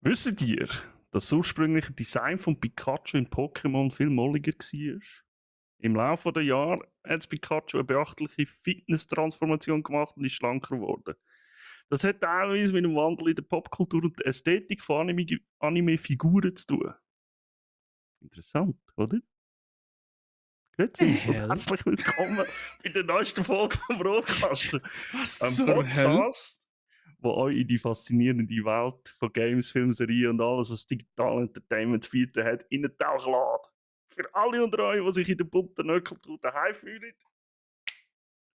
Wisst ihr, dass das ursprüngliche Design von Pikachu in Pokémon viel molliger war? Im Laufe der Jahre hat Pikachu eine beachtliche Fitness-Transformation gemacht und ist schlanker geworden. Das hat teilweise mit dem Wandel in der Popkultur und der Ästhetik von Anime-Figuren zu tun. Interessant, oder? Grüezi und Hell? herzlich willkommen bei der neuesten Folge vom Brotkasten. Was Ein zur Hölle? Podcast, wo euch in die faszinierende Welt von Games, Filmserien und alles, was digital Entertainment zu bieten hat, in den Tauch lädt. Für alle unter euch, die sich in der bunten Nerdkultur daheim fühlen,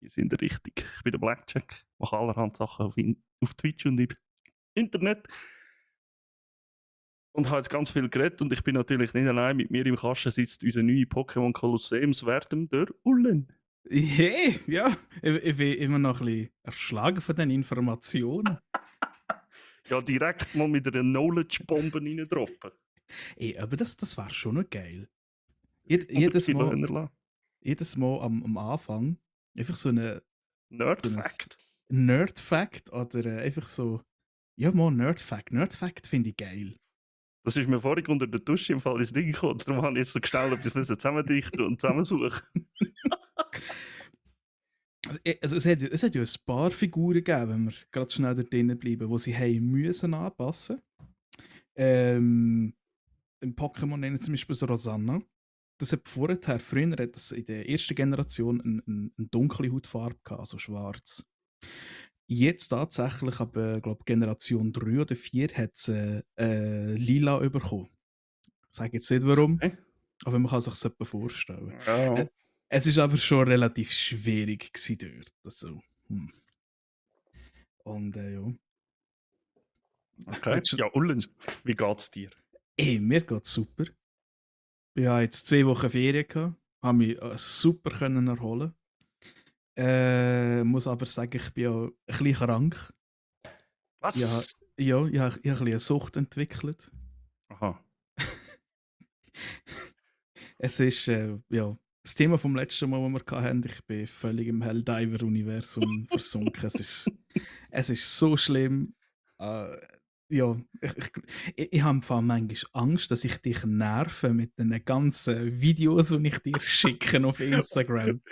die sind richtig. Ich bin der Blackjack, mache allerhand Sachen auf Twitch und im Internet und habe jetzt ganz viel geredet und ich bin natürlich nicht allein. Mit mir im Kasten sitzt unser neuer Pokémon Kolosseumswertem, der Ullen. Hey, ja, ich bin immer noch ein bisschen erschlagen von den Informationen. Ja, direkt mal mit einer Knowledge-Bombe reindroppen. Ey, aber das war schon noch geil. 100 Jedes Kilo Mal, Hühnerla. jedes Mal am Anfang einfach so eine Nerd-Fact. Nerd-Fact oder einfach so, ja, mal Nerd-Fact. Nerd-Fact finde ich geil. Das ist mir vorhin unter der Dusche im Fall ins Ding gekommen. Darum habe ich jetzt so schnell etwas müssen zusammendichten und zusammensuchen. Also es hat ja ein paar Figuren gegeben, wenn wir gerade schnell da drinnen bleiben, wo sie haben müssen anpassen. Im Pokémon nennen zum Beispiel so Rosanna. Das hat früher hat das in der ersten Generation eine dunkle Hautfarbe gehabt, also schwarz. Jetzt tatsächlich, aber glaube Generation 3 oder 4 hat es lila bekommen. Ich sage jetzt nicht warum, Okay. aber man kann sich das etwa vorstellen. Ja, Es ist aber schon relativ schwierig gewesen dort. Also, Und ja. okay. Willst du- Ja, Ullen, wie geht's dir? Ey, mir geht's super. Ich hatte jetzt 2 Wochen Ferien gehabt, habe mich super können erholen. Muss aber sagen, ich bin ja ein bisschen krank. Ja, Was? ja, ich habe ein bisschen eine Sucht entwickelt. Aha. Es ist, ja, das Thema vom letzten Mal, das wir hatten, ich bin völlig im Helldiver-Universum versunken. Es ist so schlimm. Äh, ja, ich habe im Fall manchmal Angst, dass ich dich nerve mit den ganzen Videos, die ich dir schicke auf Instagram.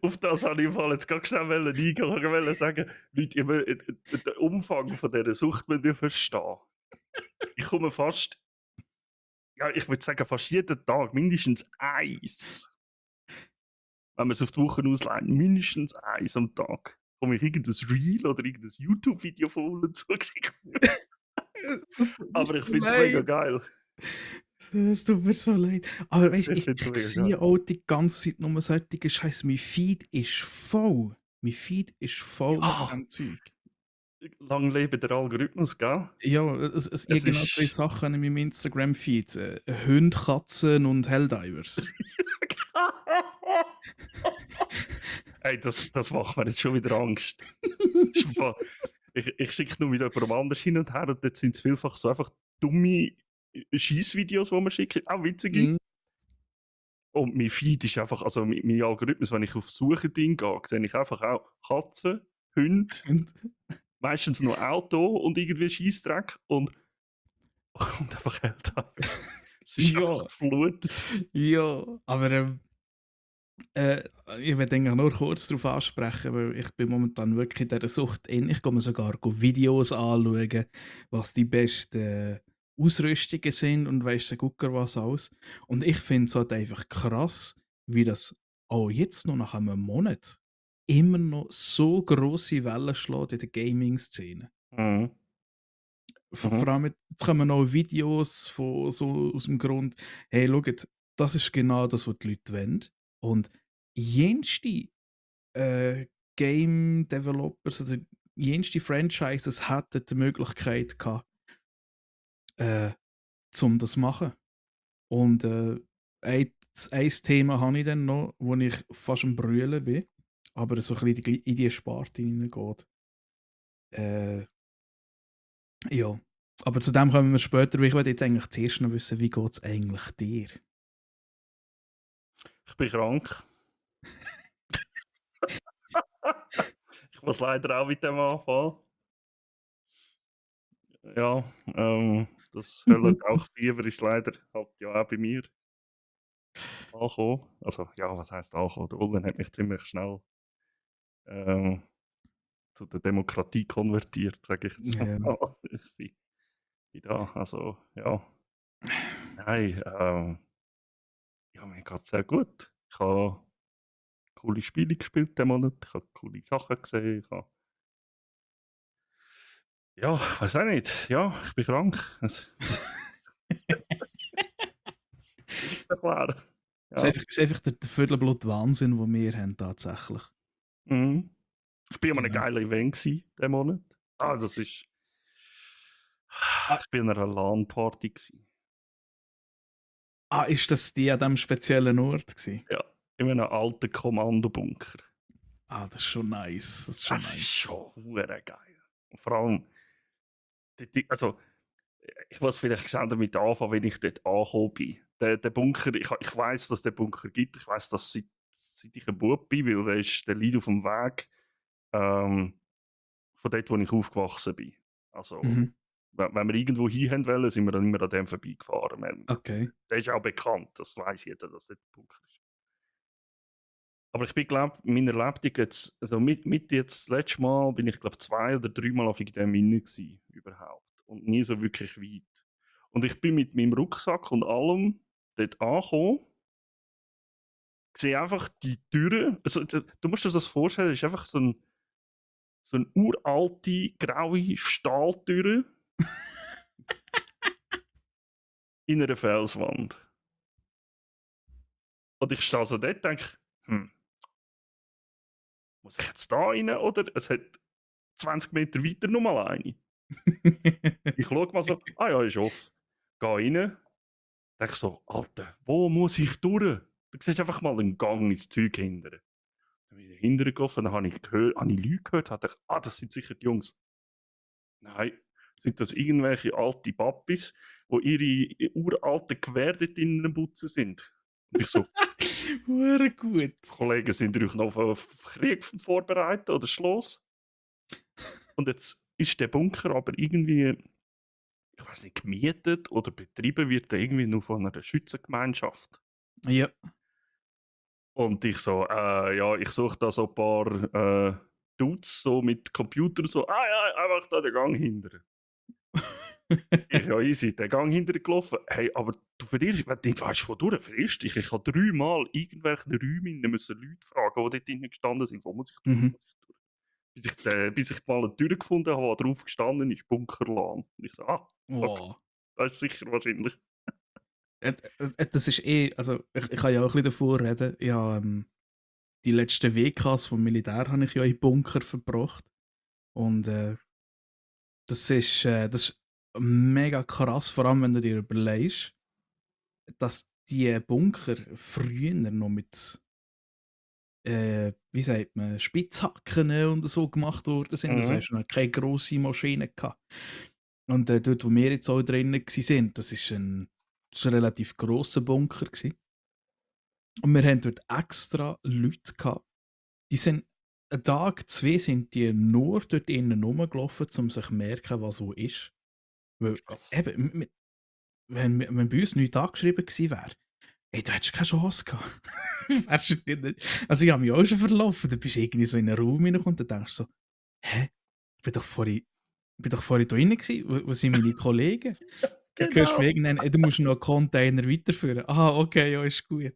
Auf das habe ich im Fall jetzt ganz schnell eingehen. Ich wollte sagen, Leute, ihr müsst den Umfang von dieser Sucht müsst ihr verstehen. Ich komme fast, ja, ich würde sagen, fast jeden Tag mindestens eins. Wenn man es auf die Woche ausleiht, mindestens eins am Tag. Komme ich irgendein Reel oder irgendein YouTube-Video von unten zugeschickt. Es tut mir Aber ich so finde es mega leid. geil. Es tut mir so leid. Aber weißt, Ich ich, finde es ich mega geil. sehe auch die ganze Zeit nur solche Scheiße. Mein Feed ist voll. Mein Feed ist voll mit Ja, dem Zeug. lang lebe der Algorithmus, gell? Ja, ich habe Es genau 2 ist. Sachen in meinem Instagram-Feed. Hunde, Katzen und Helldivers. Ey, das macht mir jetzt schon wieder Angst. Das ist im Fall- ich schicke nur mit jemandem anders hin und her und dort sind es vielfach so einfach dumme Schießvideos, die man schickt, auch witzige. Mhm. Und mein Feed ist einfach, also mein Algorithmus, wenn ich auf Suche-Ding gehe, sehe ich einfach auch Katzen, Hunde, Und, meistens noch Auto und irgendwie Scheissdreck und einfach Helldivers. Es ist einfach ja, geflutet. ja. Aber äh, ich werde eigentlich nur kurz darauf ansprechen, weil ich bin momentan wirklich in dieser Sucht in. Ich kann mir sogar Videos anschauen, was die besten Ausrüstungen sind und weiss der Gucker was alles. Und ich finde es halt einfach krass, wie das auch jetzt noch nach einem Monat immer noch so grosse Wellen schlägt in der Gaming-Szene. Mhm. Vor Mhm. allem jetzt kommen auch Videos von so aus dem Grund: «Hey, schaut, das ist genau das, was die Leute wollen.» Und jenste, Game Developers oder jenste Franchises hätten die Möglichkeit gehabt, äh, das machen. Und, ein Thema habe ich dann noch, wo ich fast am Brüllen bin, aber so ein bisschen in die Sparte hineingeht. Äh Ja, aber zu dem kommen wir später, weil ich wollte jetzt eigentlich zuerst noch wissen, wie geht's eigentlich dir? Ich bin krank. Ich muss leider auch mit dem anfangen. Ja, Das Höllentauchfieber ist leider halt ja auch bei mir angekommen. Also, ja, was heisst angekommen? Der Ullen hat mich ziemlich schnell, ähm, zu der Demokratie konvertiert, sage ich jetzt Ja. mal. Ich bin da, also, ja. Nein, ja, mir geht's sehr gut. Ich habe coole Spiele gespielt diesen Monat, ich habe coole Sachen gesehen, ich habe ja, weiß auch nicht. Ja, ich bin krank. Es ist erklären. Es Ja. ist einfach der Viertelblut-Wahnsinn, den wir haben, tatsächlich. Mhm. Ich bin an einem Genau. geilen Event diesen Monat. Das ist Ah, ich bin an einer LAN-Party gsi. ist das die an diesem speziellen Ort gewesen? Ja, in einem alten Kommandobunker. Das ist schon nice. Das ist schon Es ist nice. schon hure geil. Und vor allem, also, ich muss vielleicht schnell damit anfangen, wenn ich dort angekommen bin. Der Bunker, ich weiß, dass es den Bunker gibt. Ich weiß das seit ich ein Bub bin, weil der liegt auf dem Weg, ähm, von dort, wo ich aufgewachsen bin. Also, Mhm. wenn wir irgendwo hin haben wollen, sind wir dann immer an dem vorbeigefahren. Okay. Der ist auch bekannt, das weiß jeder, dass das der Bunker ist. Aber ich bin, glaube in meiner Lebtung jetzt, also mit jetzt das letzte Mal bin ich, glaube 2 oder 3 Mal auf dem inne gsi, überhaupt. Und nie so wirklich weit. Und ich bin mit meinem Rucksack und allem dort angekommen, sehe einfach die Türen, also du musst dir das vorstellen, es ist einfach so eine uralte, graue Stahltür in einer Felswand. Und ich stehe so dort und denke, muss ich jetzt da rein oder es hat 20 Meter weiter nochmal eine. Ich schaue mal so, ja, ist offen. Gehe rein, denke so, Alter, wo muss ich durch? Du siehst einfach mal einen Gang ins Zeug hinterher. Dann bin ich hinterher gelaufen, dann habe ich Leute gehört, habe gedacht, das sind sicher die Jungs. Nein, sind das irgendwelche alte Pappis, die ihre uralten Gewehre dort drinnen putzen sind. Und ich so, Hure gut. Kollegen, sind ihr euch noch auf Krieg vorbereiten oder Schluss? Und jetzt ist der Bunker aber irgendwie, ich weiß nicht, gemietet oder betrieben wird er irgendwie nur von einer Schützengemeinschaft. Ja. Und ich so, ja, ich suche da so ein paar Dudes so mit Computer so, ja, einfach da den Gang hinter. Ich ja easy, den Gang hinter gelaufen. Hey, aber du verirrst, wenn du nicht weißt, wo du verirrst dich. Ich habe 3-mal irgendwelche Räume müssen Leute fragen, die dort drinnen gestanden sind, wo muss ich durch, Mhm. wo muss ich durch. Bis ich mal eine Tür gefunden habe, wo drauf gestanden ist, Bunkerland. Und ich so, fuck, Wow. das ist sicher wahrscheinlich. Das ist also ich kann ja auch ein bisschen davor reden. Ja, die letzten WKs vom Militär habe ich ja in Bunker verbracht. Und das ist mega krass, vor allem wenn du dir überlegst, dass die Bunker früher noch mit, wie sagt man, Spitzhacken und so gemacht worden sind. Also Mhm. hast du noch keine grosse Maschine gehabt. Und dort, wo wir jetzt auch drinnen waren, das ist ein relativ grosser Bunker gewesen. Und wir haben dort extra Leute gehabt, die sind einen Tag, 2 sind die nur dort innen rumgelaufen, um sich zu merken, was wo ist. Weil Krass. eben, wenn bei uns nichts angeschrieben gewesen wäre, ey, du hättest keine Chance gehabt. Weisst du nicht? Also ich habe mich auch schon verlaufen, da bist du irgendwie so in einen Raum reingekommen und dann denkst du so: «Hä? Ich bin doch vorhin da drinnen gewesen. Wo sind meine Kollegen?» Dann hörst du Genau. irgendwann: «Ey, du musst noch einen Container weiterführen.» «Ah, okay, ja, ist gut.»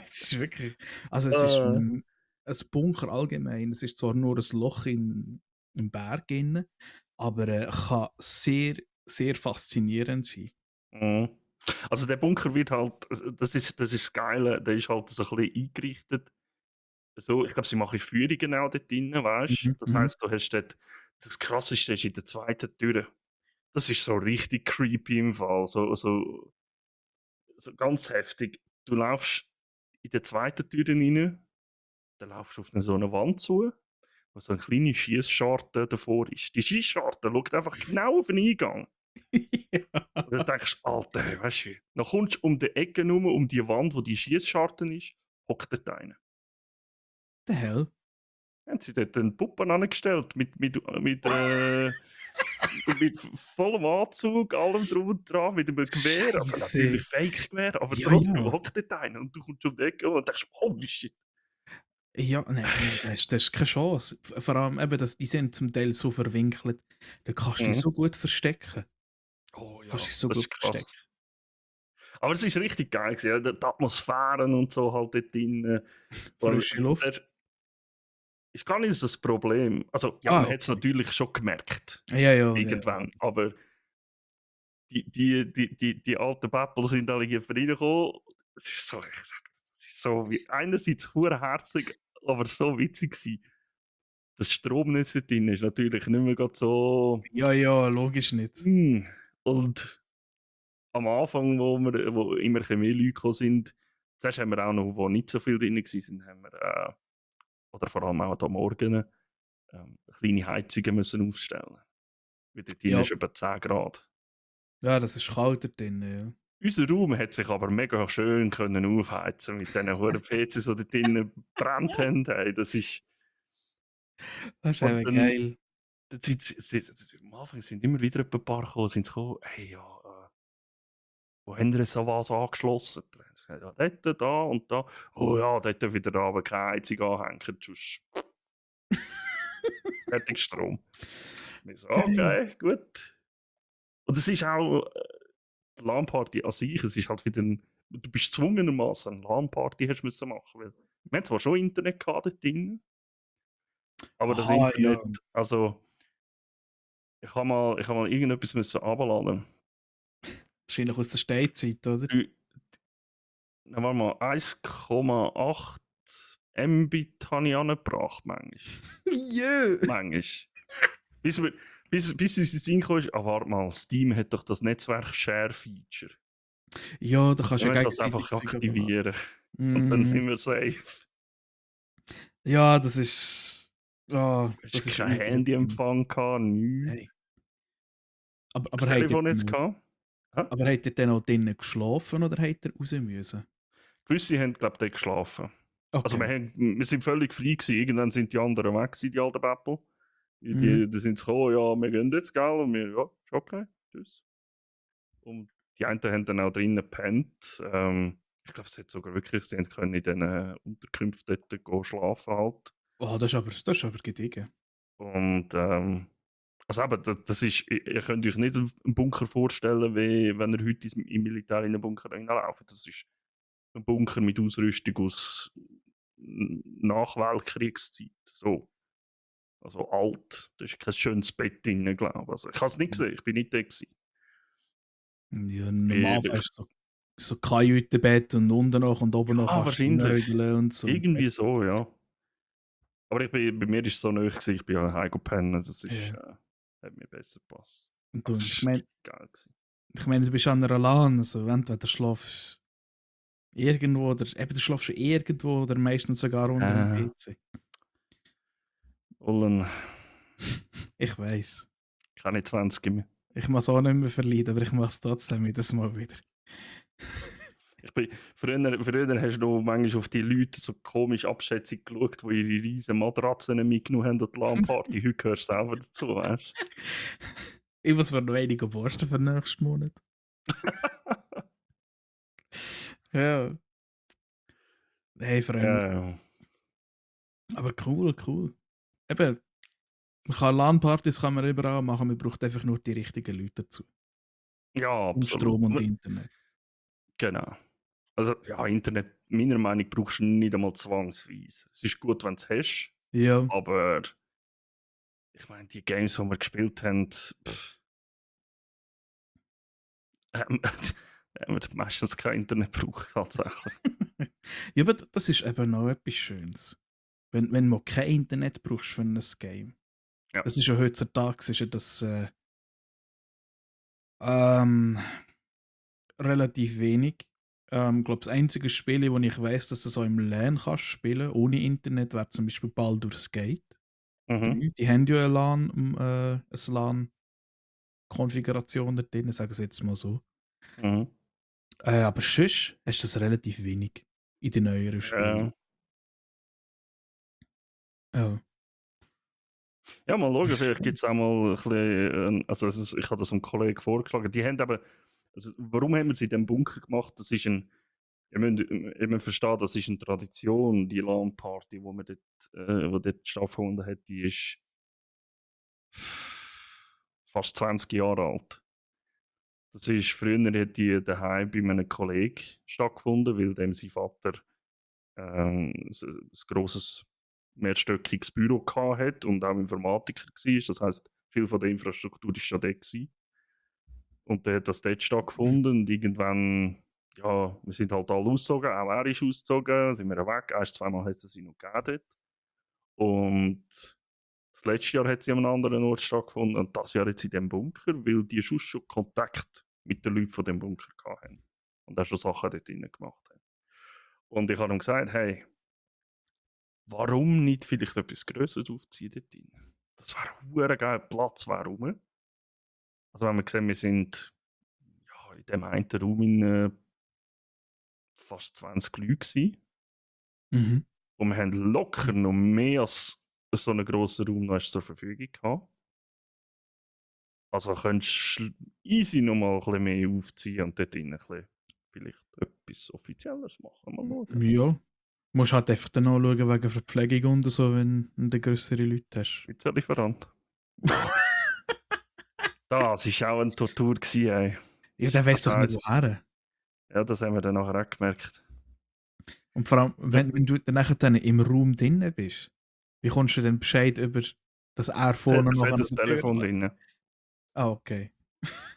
Es ist wirklich, also es ist Äh, ein Bunker allgemein. Es ist zwar nur ein Loch im Berg innen, aber kann sehr, sehr faszinierend sein. mhm. Also der Bunker wird halt, das ist das Geile, der ist halt so ein bisschen eingerichtet. So, ich glaube, sie machen Führungen auch dort drinnen, weißt du? Mhm, Das mhm. heisst, du hast dort, das Krasseste ist in der zweiten Tür. Das ist so richtig creepy im Fall, so ganz heftig. Du laufst in der zweiten Tür rein, dann laufst du auf so eine Wand zu, wo so eine kleine Schiessscharte davor ist. Die Schiessscharte schaut einfach genau auf den Eingang. Und dann Ja. denkst du, Alter, hey, weißt du wie? Dann kommst du um die Ecke rum, um die Wand, wo die Schiessscharte ist, hockt dort einer. The hell? haben sie dort dann Puppen angestellt mit vollem Anzug, allem drum und dran, mit einem Gewehr, also Scheisse. natürlich Fake-Gewehr, aber Ja, trotzdem ja. hockt dort einer und du kommst um die Ecke und denkst: „Holy shit.“ Ja, nein, das ist keine Chance. Vor allem eben, die sind zum Teil so verwinkelt, da kannst du dich Mhm. so gut verstecken. Oh Kannst ja, dich so das gut ist krass. verstecken. Aber es ist richtig geil gewesen, ja, die Atmosphären und so halt dort drinnen, weil Frische Luft. das ist gar nicht so das Problem. Also, ja, Ah, man hat es okay. natürlich schon gemerkt, Ja, ja, ja, ja. irgendwann, aber die alten Päppel sind alle hier reingekommen. Es ist so, ich sage das ist so wie einerseits hure-herzig, aber so witzig gewesen. Das Stromnetz dort drin ist natürlich nicht mehr grad so, Ja, ja, logisch nicht. hm, und am Anfang, wo immer ein mehr Leute gekommen sind, zuerst haben wir auch noch, wo nicht so viel drin waren, haben wir, oder vor allem auch am Morgen, kleine Heizungen müssen aufstellen. Weil dort drin Ja, ist etwa 10 Grad. ja, das ist kalt da drin, ja. Unser Raum hat sich aber mega schön können aufheizen mit diesen verdammten PCs, die dort drinnen gebrannt haben. Hey, das ist, Das ist und eben dann geil. dann am Anfang sind immer wieder ein paar gekommen, sind sie gekommen: «Hey, ja, wo haben ihr so was angeschlossen?» Dann haben sie gesagt: «Ja, dort, da und da.» «Oh ja, dort dürft ihr aber keine Heizung anhängen, sonst fertig Strom.» Ich so: Geil. «Okay, gut.» Und es ist auch, die LAN-Party an sich, es ist halt wieder 'n, du bist gezwungenermassen eine LAN-Party hast müssen machen, weil wir haben zwar schon Internet gehabt dort drin, aber das Aha, ja. Internet, also, ich habe mal irgendetwas müssen runterladen. Wahrscheinlich aus der Steinzeit, oder? Ü Na, warte mal, 1,8 Mbit habe ich angebracht manchmal. Jö. Manchmal. Bis wir bis uns in den Sinn gekommen ist: «Ah, warte mal, Steam hat doch das Netzwerk-Share-Feature. Ja, da kannst Wir du ja müssen das gegenseitig einfach das Zeug abladen. aktivieren und dann Mhm. sind wir safe.» Ja, das ist Hast das ist kein übel Ding. Handyempfang gehabt, nix. Hey. Aber Das habt ihr Telefon hat's dann gehabt. Hä? aber habt ihr dann auch drinnen geschlafen oder habt ihr raus müssen? Gewisse haben, glaube ich, dort geschlafen. Also, Okay. wir sind völlig frei gewesen. Irgendwann sind die anderen weg gewesen, die alten Päppel. Mhm. Die sind sie gekommen: «Ja, wir gehen jetzt, gell?» Und wir: «Ja, ist okay, tschüss.» Und die einen haben dann auch drinnen gepennt. Ich glaube, es hat sogar wirklich, sie haben können in diesen Unterkünften dort gehen schlafen halt. Oh, das ist aber gediegen. Und, also eben, das ist, ihr könnt euch nicht einen Bunker vorstellen, wie wenn ihr heute im Militär in einen Bunker reinlauft. Das ist ein Bunker mit Ausrüstung aus Nachweltkriegszeit, so. Also alt. Da ist kein schönes Bett drin, glaube ich. Also, ich habe es nicht gesehen, ich bin nicht da gewesen. Ja, Bin normalerweise bin hast du so Kajütenbett und unten noch und oben noch Ja, kannst du wahrscheinlich. reinhödeln und so und Irgendwie fertig. so, ja. Aber bei mir ist es so nahe gewesen, ich bin ja heim gepennt, das ist, Ja. hat mir besser gepasst. Und Aber du es ich ist meine geil gewesen. ich meine, du bist an einer LAN, also entweder schlafst irgendwo oder eben, du schlafst irgendwo oder meistens sogar unter dem Äh, PC. wollen Ich weiss. keine 20 mehr. Ich mach's auch nicht mehr verleiden, aber ich mach's trotzdem jedes Mal wieder. Früher hast du noch manchmal auf die Leute so komisch abschätzig geschaut, die ihre riesen Matratzen mitgenommen haben an die LAN-Party. Heute gehörst du selber dazu, weißt Ich muss mir noch einige posten für nächsten Monat. du? Ja. Hey, Freunde. Ja, Aber cool, cool. Eben, man kann LAN-Partys kann man überall machen, man braucht einfach nur die richtigen Leute dazu. ja, Und absolut. Strom und Internet. Genau. Also, ja, Internet, meiner Meinung nach, brauchst du nicht einmal zwangsweise. Es ist gut, wenn du es hast, Ja. aber ich meine, die Games, die wir gespielt haben, ähm, haben wir meistens kein Internet gebraucht, tatsächlich. Ja, aber das ist eben noch etwas Schönes. Wenn du kein Internet brauchst für ein Game. Ja. Das ist ja heutzutage ist ja das, ähm, relativ wenig. Glaube, das einzige Spiel, wo ich weiß, dass du so im LAN kannst spielen, ohne Internet, wäre zum Beispiel Baldur's Gate Mhm. 3. Die haben ja eine LAN-Konfiguration da drin, sagen sie jetzt mal so. Mhm. Aber sonst hast du das relativ wenig in den neueren Spielen. Ja. Ja. Ja, mal schauen, vielleicht gibt es auch mal ein bisschen, also ich habe das einem Kollegen vorgeschlagen, die haben eben, also warum haben wir es in diesem Bunker gemacht? Das ist ihr müsst verstehen, das ist eine Tradition, die LAN-Party, wo dort stattgefunden hat, die ist fast 20 Jahre alt. Das ist, früher hat die daheim bei einem Kollegen stattgefunden, weil dem sein Vater ein grosses mehrstöckiges Büro hatte und auch Informatiker war. Das heisst, viel von der Infrastruktur war schon dort gewesen. Und dann hat das dort stattgefunden und irgendwann, ja, wir sind halt alle ausgezogen, auch er ist ausgezogen, sind wir weg. Erst zweimal hat es sie noch gegeben dort. Und das letzte Jahr hat sie an einem anderen Ort stattgefunden und das Jahr jetzt in diesem Bunker, weil die schon Kontakt mit den Leuten von dem Bunker hatten und auch schon Sachen dort drin gemacht haben. Und ich habe ihm gesagt, hey, warum nicht vielleicht etwas Größeres aufziehen dort drin? Das wäre hure geil, Platz wäre rum. Also wenn wir sehen, wir sind ja, in dem einen Raum fast 20 Leute gewesen. Mhm. Und wir haben locker noch mehr als so einen grossen Raum noch zur Verfügung gehabt. Also könntest du easy noch mal ein bisschen mehr aufziehen und dort drin ein bisschen vielleicht etwas Offizielleres machen. Mal schauen. Ja. Musst halt einfach dann auch schauen wegen Verpflegung und so, wenn du grössere Leute hast. Pizzalieferant. Das war auch eine Tortur gewesen, ey. Ja, der weiss Das doch nicht heisst, woher. ja, das haben wir dann nachher auch gemerkt. Und vor allem, Ja, wenn du dann nachher dann im Raum drin bist, wie kommst du denn Bescheid über, dass er vorne es noch hat an das der Tür Telefon läuft? drin. Ah, okay.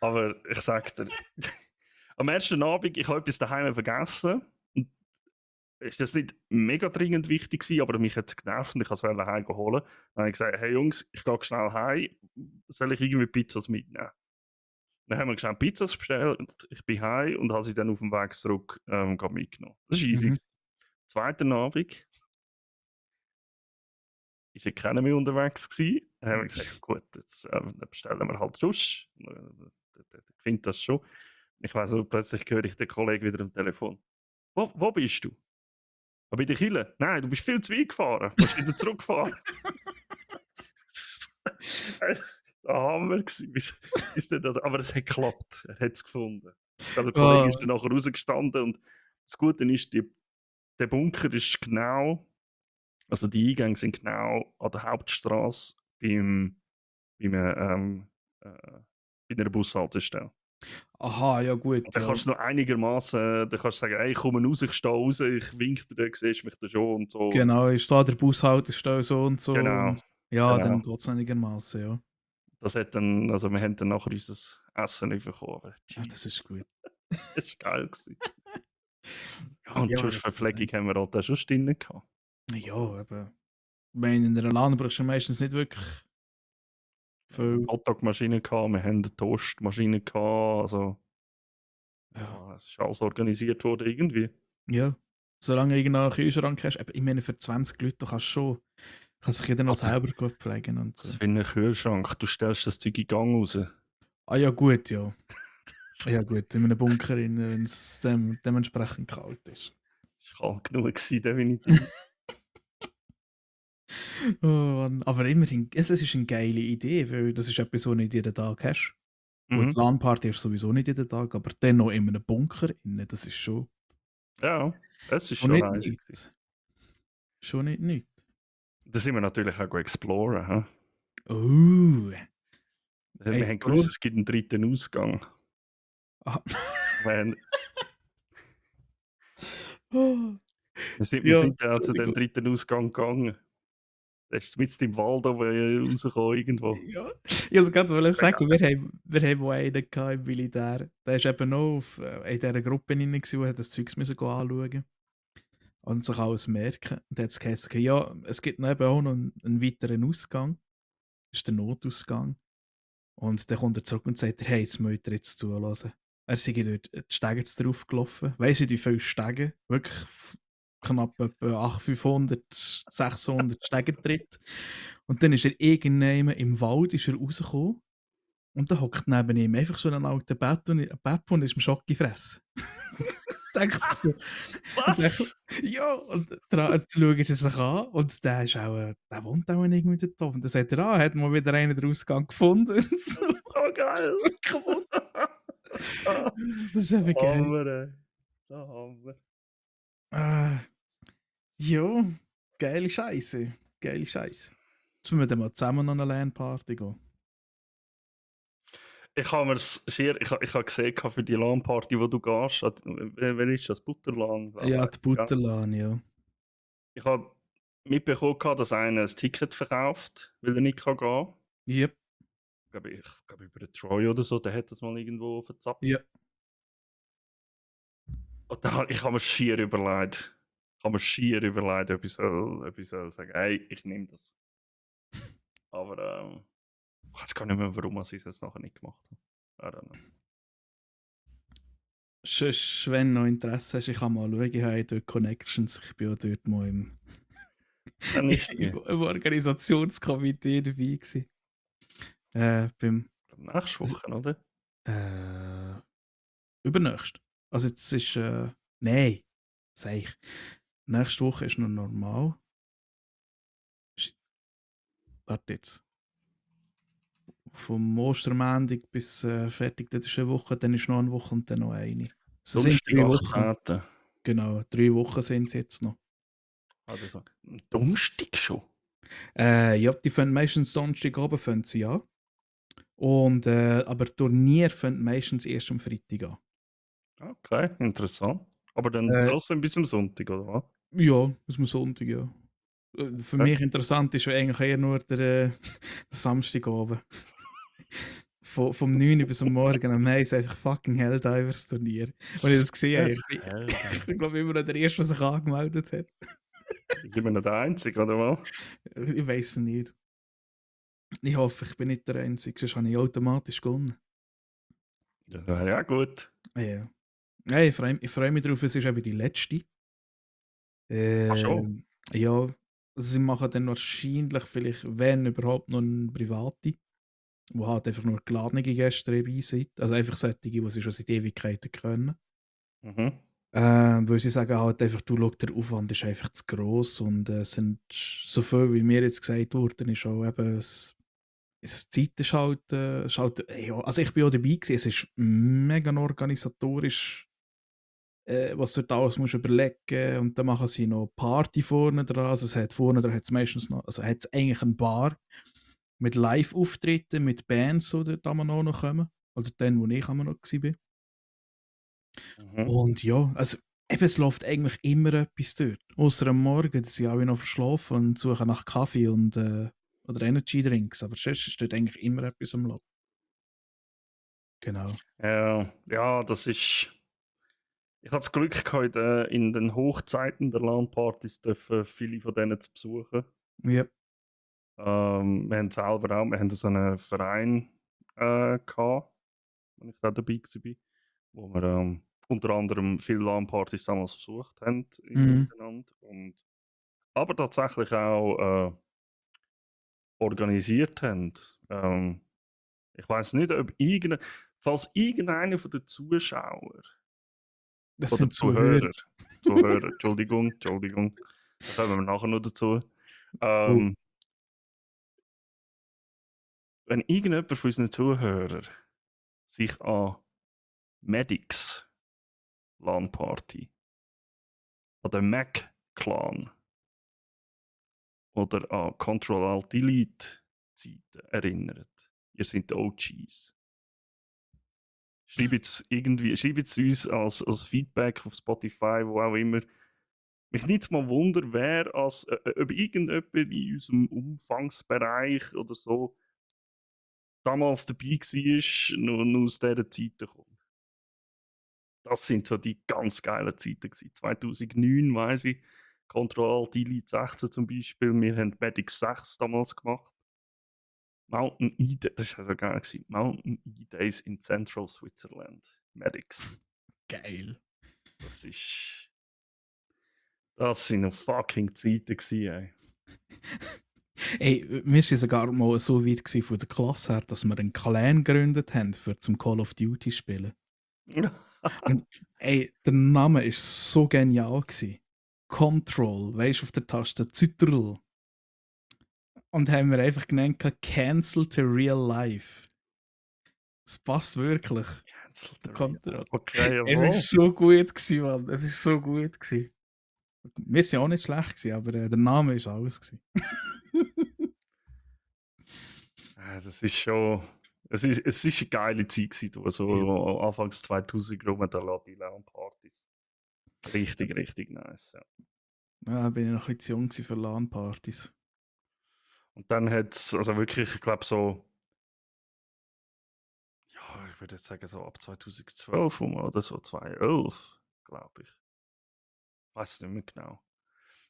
Aber ich sag dir, am ersten Abend, ich habe etwas daheim vergessen. Und ist das nicht mega dringend wichtig gewesen, aber mich hat es genervt und ich wollte es heim holen. Dann habe ich gesagt, hey Jungs, ich gehe schnell heim, soll ich irgendwie Pizzas mitnehmen? Dann haben wir schnell Pizzas bestellt, ich bin heim und habe sie dann auf dem Weg zurück mitgenommen. Das ist easy. Mhm. Zweiten Abend ist ja keiner mehr unterwegs gewesen. Dann haben wir gesagt, ja gut, jetzt dann bestellen wir halt Schuss. Ich finde das schon. Ich weiss noch, plötzlich höre ich den Kollegen wieder am Telefon. Wo bist du? Bei der Kille? Nein, du bist viel zu weit gefahren. Du musst wieder zurückfahren. Da haben wir aber es hat geklappt. Er hat es gefunden. Der Kollege Ah, ist dann nachher rausgestanden und das Gute ist, der Bunker ist genau, also die Eingänge sind genau an der Hauptstraße beim, bei einer Bushaltestelle. aha, ja gut, Und dann ja. kannst du noch einigermaßen, dann kannst du sagen, ey, ich komme raus, ich stehe raus, ich winke dir, du siehst mich da schon und so. Und Genau, ist da der Bushaltestelle so und so. genau, Und ja, genau. dann geht es einigermaßen, ja. Das hat dann, also wir haben dann nachher unser Essen nicht bekommen, aber Ja, das ist Jesus, gut. das war geil gewesen. Ja, und Ja, schon das Verpflegung haben wir halt auch schon drin gehabt. ja, eben. Ich meine, in einer LAN brauchst du meistens nicht wirklich Wir haben viel. Hotdog-Maschine gehabt, wir haben eine Toastmaschine gehabt, also Ja, ja, es ist alles organisiert worden irgendwie. ja. Solange du irgendeinen Kühlschrank hast. Eben, ich meine, für 20 Leute kannst du schon. Kann sich jeder noch Alter, selber gut pflegen und was so. für ein Kühlschrank, du stellst das Zeug in Gang raus. Ah ja, gut, ja. Ja gut, in einem Bunker, wenn es dementsprechend kalt ist. Das war kalt genug gewesen, definitiv. Oh Mann. Aber immerhin, es ist eine geile Idee, weil das ist etwas, was du nicht jeden Tag hast. Gut, Mhm. LAN-Party hast du sowieso nicht jeden Tag, aber dann noch in einem Bunker innen, das ist Ja, es ist schon schon nicht nice gewesen. nichts. Schon nicht nichts. Da sind wir natürlich auch exploren. He? Oh, Wir haben gewusst, Explorer. es gibt einen dritten Ausgang. Ah. Wir, haben, Oh. wir Ja, sind dann zu dem Entschuldigung. dritten Ausgang gegangen. Der ist mitten im Wald oben rausgekommen irgendwo. Ja, ich wollte gerade Sehr sagen, geil. wir haben mal einen gehabt im Militär. Der war eben noch in dieser Gruppe drin, gewesen, der das Zeugs müssen anschauen und sich alles merken. Und dann hat es geheißen, ja, es gibt eben auch noch einen weiteren Ausgang. Das ist der Notausgang. Und dann kommt er zurück und sagt, hey, jetzt müsst ihr jetzt zulassen. Er sei dort die Stege drauf gelaufen. Weiss ich, wie viele Stege? Wirklich knapp etwa 800, 500, 600 Stegentritt. Und dann ist er irgendwann im Wald ist er rausgekommen. Und da hockt neben ihm einfach so ein alter Bett und ist im Schock gefressen. Denkt sich so, und dann, Was? ja, und dann schauen sie sich an und der ist auch, der wohnt auch irgendwie dort oben. Dann sagt er, hat mal wieder einen den Ausgang gefunden und so. So geil. Kaputt. Das ist einfach geil. Hammer, ey. Der Hammer. Äh, ja, geile Scheiße. Geile Scheiße. Jetzt müssen wir dann mal zusammen noch eine LAN-Party gehen. Ich habe mir's schier, ich habe gesehen für die LAN-Party, wo du gehst, wer ist das? Butterlan, Ja, die weiss ich, gell? Butterlan, ja. Ich habe mitbekommen, dass einer ein Ticket verkauft, weil er nicht gehen kann. Yep. Ich glaube über den Troy oder so, der hat das mal irgendwo verzapft. Ja. Und ich habe mir schier überlegt, ob ich soll sagen, hey, ich nehme das. Aber ich weiß gar nicht mehr, warum ich es jetzt nachher nicht gemacht habe. I don't know. Sonst, wenn du noch Interesse hast, ich kann mal schauen, ich habe dort Connections. Ich bin auch dort mal Dann ist die. im Organisationskomitee dabei gewesen. Beim Nächste Woche, oder? äh, übernächst. Also jetzt ist, nein, sag ich. Nächste Woche ist noch normal. Warte jetzt. Vom Ostermontag bis fertig, das ist eine Woche, dann ist noch eine Woche und dann noch eine. Es sind Donnerstag, 3 Wochen. 18. Genau, 3 Wochen sind es jetzt noch. Also, Donnerstag schon? Ja, die fangen meistens Donnerstag oben, fangen sie an. Und, aber Turnier fängt meistens erst am Freitag an. Okay, interessant. Aber dann Äh, trotzdem bis am Sonntag, oder was? ja, bis am Sonntag, ja. Für Okay. mich interessant ist ja eigentlich eher nur der Samstagabend. Vom 9 Uhr bis am Morgen am Mai ist einfach fucking Helldivers Turnier. Und ich das gesehen habe, Das ich bin glaube immer noch der Erste, der sich angemeldet hat. Ich bin nicht der Einzige, oder was? Ich weiß es nicht. Ich hoffe, ich bin nicht der Einzige, sonst habe ich automatisch gewonnen. Das wäre ja gut. Ja. Ja, ich freu mich drauf, es ist eben die letzte. Ach schon? Ja, also sie machen dann wahrscheinlich vielleicht, wenn überhaupt, noch eine private, wo halt einfach nur geladene Gäste dabei sind. Also einfach solche, die sie schon seit Ewigkeiten können. Mhm. Weil sie sagen halt einfach, du schau, der Aufwand ist einfach zu gross und es sind so viel, wie mir jetzt gesagt wurde, ist auch eben, das Zeit ist halt ja, also ich bin auch dabei gewesen, es ist mega organisatorisch, was du da alles musst überlegen, und dann machen sie noch Party vorne dran, also es hat vorne dran hat's meistens noch, also hat's eigentlich eine Bar mit Live-Auftritten, mit Bands, die dort auch noch kommen, oder dann, wo ich auch noch war. Mhm. Und ja, also eben, es läuft eigentlich immer etwas dort. Ausser am Morgen, da sind alle noch verschlafen und suchen nach Kaffee und, oder Energy Drinks. Aber sonst ist dort eigentlich immer etwas am Laufen. Genau. Ja, das ist. Ich hatte das Glück gehabt, in den Hochzeiten der LAN-Partys dürfen viele von denen zu besuchen. Ja. Wir haben selber auch, wir haben so einen Verein gehabt, wenn ich da dabei war, wo wir unter anderem viele LAN-Partys damals besucht haben Mhm. miteinander. Aber tatsächlich auch organisiert haben. Ich weiß nicht, ob falls irgendeiner von den Zuschauer Das oder sind Zuhörer. Zuhörer, Entschuldigung, da kommen wir nachher noch dazu. Oh, Ähm, Wenn irgendjemand von unseren Zuhörern sich an Medics LAN-Party, an den Mac-Clan oder an Control-Alt-Delete-Zeiten erinnert, ihr seid die OGs. Schreibt es uns als Feedback auf Spotify, wo auch immer. Mich nicht mal Wunder, ob irgendjemand in unserem Umfangsbereich oder so damals dabei war, nur aus dieser Zeit kommt. Das sind so die ganz geilen Zeiten gewesen. 2009 weiss ich, Control-Delete 16 zum Beispiel. Wir haben Medic 6 damals gemacht. Mountain E-Days, das war also geil gewesen. Mountain E-Days in Central Switzerland. Medics. geil. Das ist. Das sind noch fucking Zeiten gewesen, ey. Ey, wir waren sogar mal so weit von der Klasse her, dass wir einen Clan gegründet haben, für zum Call of Duty spielen. Und ey, der Name war so genial gewesen. Control, weißt du, auf der Taste Ctrl. Und haben wir einfach genannt Cancel to Real Life. Das passt wirklich. Cancel the Control. Okay, Es jawohl. ist so gut gewesen, Mann. Es ist so gut gewesen. Wir sind auch nicht schlecht gewesen, aber der Name ist alles gewesen. Das ist schon. Es ist eine geile Zeit gewesen, du, so Anfangs 2000 rum, die LAN-Partys. Richtig, richtig nice. Ja. Ja, bin ich noch ein bisschen zu jung gewesen für LAN-Partys. Und dann hat es, also wirklich, ich glaube so, ja, ich würde jetzt sagen, so ab 2012 rum oder so, 2011, glaube ich. Weiß nicht mehr genau.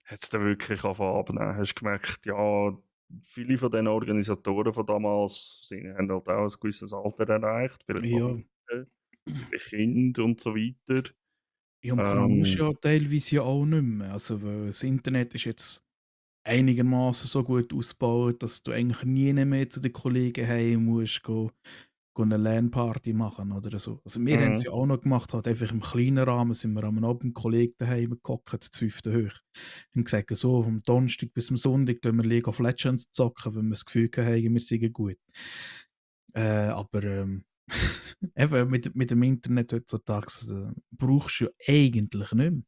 Hat es dann wirklich angefangen abnehmen. Hast du gemerkt, ja, viele von den Organisatoren von damals haben halt auch ein gewisses Alter erreicht, vielleicht Ja. Familie, viele Kinder und so weiter. Ja, und vor allem musst du ja teilweise ja auch nicht mehr. Also, weil das Internet ist jetzt einigermaßen so gut ausgebaut, dass du eigentlich nie mehr zu den Kollegen heim musst, go 'ne LAN-Party machen oder so. Also, wir haben es Mhm. ja auch noch gemacht, halt einfach im kleinen Rahmen sind wir am Abend Kollegen daheim gehockt, zu 5. hoch. Und gesagt: „So, vom Donnerstag bis am Sonntag tun wir League of Legends zocken, wenn wir das Gefühl haben, wir seien gut.“ aber, eben mit dem Internet heutzutage, brauchst du ja eigentlich nicht mehr.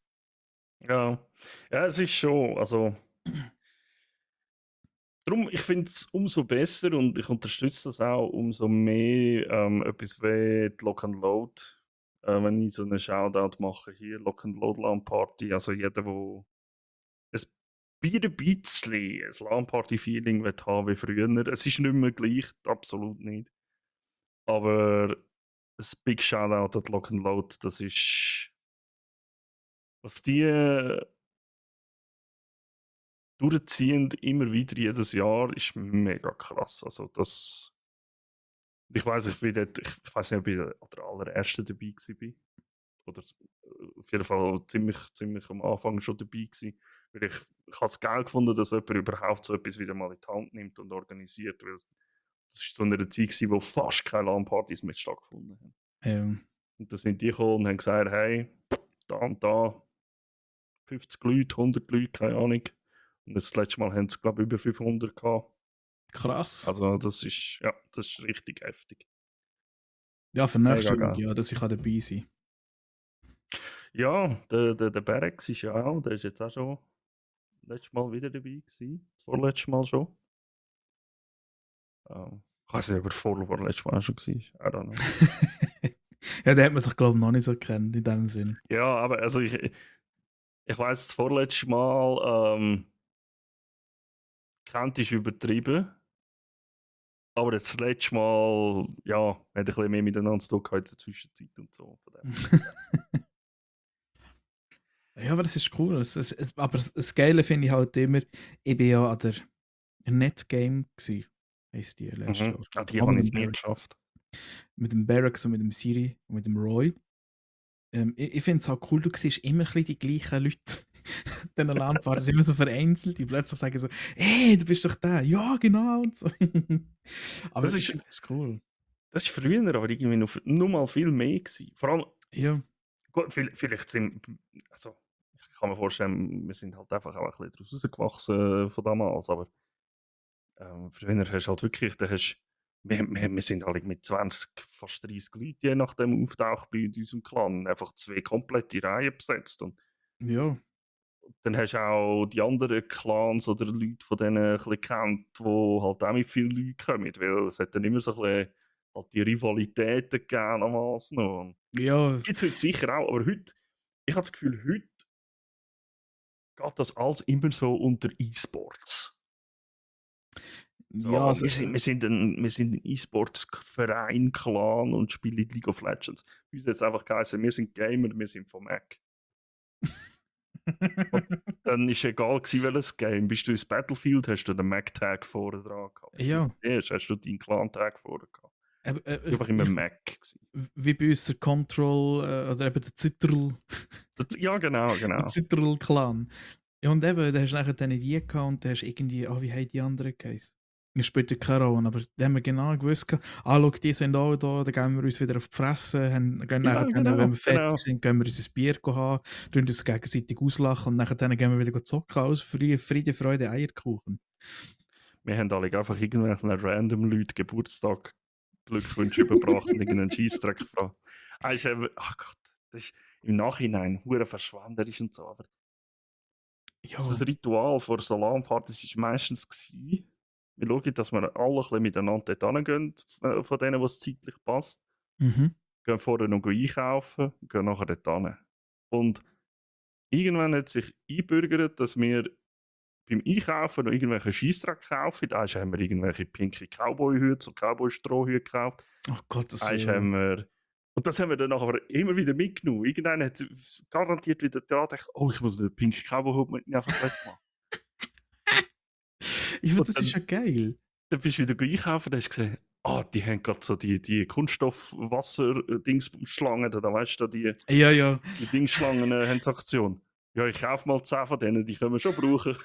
Ja. Ja, es ist schon, also drum, ich finde es umso besser und ich unterstütze das auch umso mehr, etwas wie die Lock and Load. Wenn ich so einen Shoutout mache hier, Lock and Load LAN-Party, also jeder, der es bei ein bisschen ein LAN-Party-Feeling haben wie früher. Es ist nicht mehr gleich, absolut nicht. Aber ein Big Shoutout an die Lock and Load, das ist, was die durchziehen, immer wieder jedes Jahr, ist mega krass. Also das, ich weiß, ich bin dort, ich weiß nicht, ob ich der allererste dabei war. Oder auf jeden Fall ziemlich am Anfang schon dabei gewesen. Weil ich habe es geil gefunden, dass jemand überhaupt so etwas wieder mal in die Hand nimmt und organisiert. Weil das war so eine Zeit gewesen, wo fast keine LAN-Partys mehr stattgefunden haben. Ähm, Und dann sind die gekommen und haben gesagt, hey, da und da, 50 Leute, 100 Leute, keine Ahnung. Und das letzte Mal haben sie, glaube ich, über 500 gehabt. krass. Also das ist richtig heftig. Ja, für Mega nächstes Jahr, geil. ja, dass ich dabei sein kann. Ja, der Berex ist ja auch, der ist jetzt auch schon letztes Mal wieder dabei gewesen. Das vorletzte Mal schon. Ich weiß nicht, ob er vorletztes Mal auch schon war. I don't know. Ja, da hat man sich, glaube ich, noch nicht so kennt in dem Sinn. Ja, aber also ich weiß, das vorletzte Mal kennt ist übertrieben. Aber das letzte Mal, ja, hat ein bisschen mehr miteinander zu tun gehabt in der Zwischenzeit und so. Von dem. Ja, aber das ist cool. Aber das Geile finde ich halt immer, ich bin ja an der Netgame gsi, heisst die letztes Mhm. Jahr. Ah, die Auch habe mit ich dem es nie Barracks. geschafft. Mit dem Barracks und mit dem Siri und mit dem Roy. Ich finde es halt cool, du siehst immer ein bisschen die gleichen Leute. Diesen LAN-Partys immer so vereinzelt, die plötzlich sagen so: „Hey, du bist doch der!“ „Ja, genau!“ und so. Aber Das ich ist, finde das cool. das ist früher aber irgendwie noch mal viel mehr gewesen. Vor allem, Ja. gut, vielleicht sind, also ich kann mir vorstellen, wir sind halt einfach auch ein bisschen daraus rausgewachsen von damals, aber früher hast du halt wirklich, wir sind halt mit 20, fast 30 Leuten je nachdem auftaucht bei unserem Clan, einfach 2 komplette Reihen besetzt und Ja. dann hast du auch die anderen Clans oder Leute von denen ein bisschen kennt, die halt auch mit vielen Leuten kommen, weil es hat dann immer so ein bisschen halt die Rivalitäten gegeben damals noch. Ja. Gibt es heute sicher auch, aber heute, ich habe das Gefühl, heute geht das alles immer so unter E-Sports. Ja, So, also wir sind ein E-Sport-Verein, Clan und spielen League of Legends. Bei uns hat es einfach geheißen, wir sind Gamer, wir sind vom Mac. Und dann war egal, welches Game. Bist du ins Battlefield, hast du den Mac-Tag vorne dran gehabt. Bist du ins ja. CS, hast du deinen Clan-Tag vorne gehabt. Eben, Einfach immer Mac gewesen. wie bei uns der Control, oder eben der Zitterl Ja, genau, der genau. Zitterl-Clan. Ja, und eben, da hast du nachher dann die gehabt und da hast du irgendwie wie haben die anderen geheißen? Das spielt ja keine Rolle, aber da haben wir genau gewusst, schau, die sind auch da, dann gehen wir uns wieder auf die Fresse, gehen Ja, nachher, wenn genau, wir fertig genau. sind, gehen wir unser Bier haben, tun uns gegenseitig auslachen und nachher gehen wir wieder zocken, alles Friede, Freude, Eierkuchen. Wir haben alle einfach irgendwelchen random Leuten Geburtstag Glückwünsche überbracht und irgendeinen Scheissdreck gefragt. Ach Gott, das ist im Nachhinein hure verschwenderisch und so, aber Ja, das Ritual vor so LAN-Partys war meistens gewesen, wir schauen, dass wir alle ein bisschen miteinander dort hingehen, von denen, was zeitlich passt, mhm, gehen vorher noch einkaufen und gehen nachher dort hin. Und irgendwann hat sich eingebürgert, dass wir beim Einkaufen noch irgendwelche Scheissdreck kaufen. Da haben wir irgendwelche pinke Cowboy-Hüte, so Cowboy-Strohhüte gekauft. oh Gottes Eins Willen. haben wir und das haben wir dann aber immer wieder mitgenommen. Irgendwann hat es garantiert wieder dran gedacht: «Oh, ich muss den pinken Cowboy-Hut mitnehmen, einfach wegmachen.» Ja, Und das ist dann ja geil. dann bist du wieder einkaufen, dann hast du gesehen, die haben gerade so die Kunststoff-Wasser-Dingsschlangen da, weißt du, Ja, ja. die Dingsschlangen haben sie Aktion. Ja, ich kaufe mal 10 von denen, die können wir schon brauchen.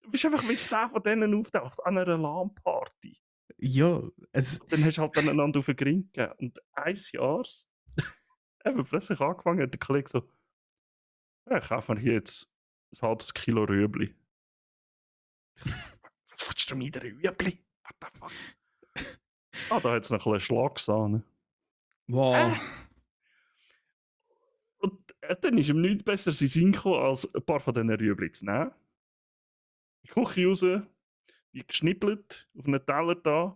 Du bist einfach mit 10 von denen auftaucht an einer LAN-Party. Ja, es, Und dann hast du halt einander auf den Grind gegeben. Und 1 Jahr haben wir plötzlich angefangen, hat der Kollege so: «Ja, ich kaufe mir hier jetzt ein halbes Kilo Rüebli.» Ich so: «Was willst du mit Rüebli? What the fuck?» Da hat es noch ein bisschen Schlagsahne. wow. Hä? Und dann ist ihm nichts Besseres in den Sinn gekommen, als ein paar von diesen Rüebli zu nehmen, in die Küche raus, die geschnippelt, auf einen Teller da,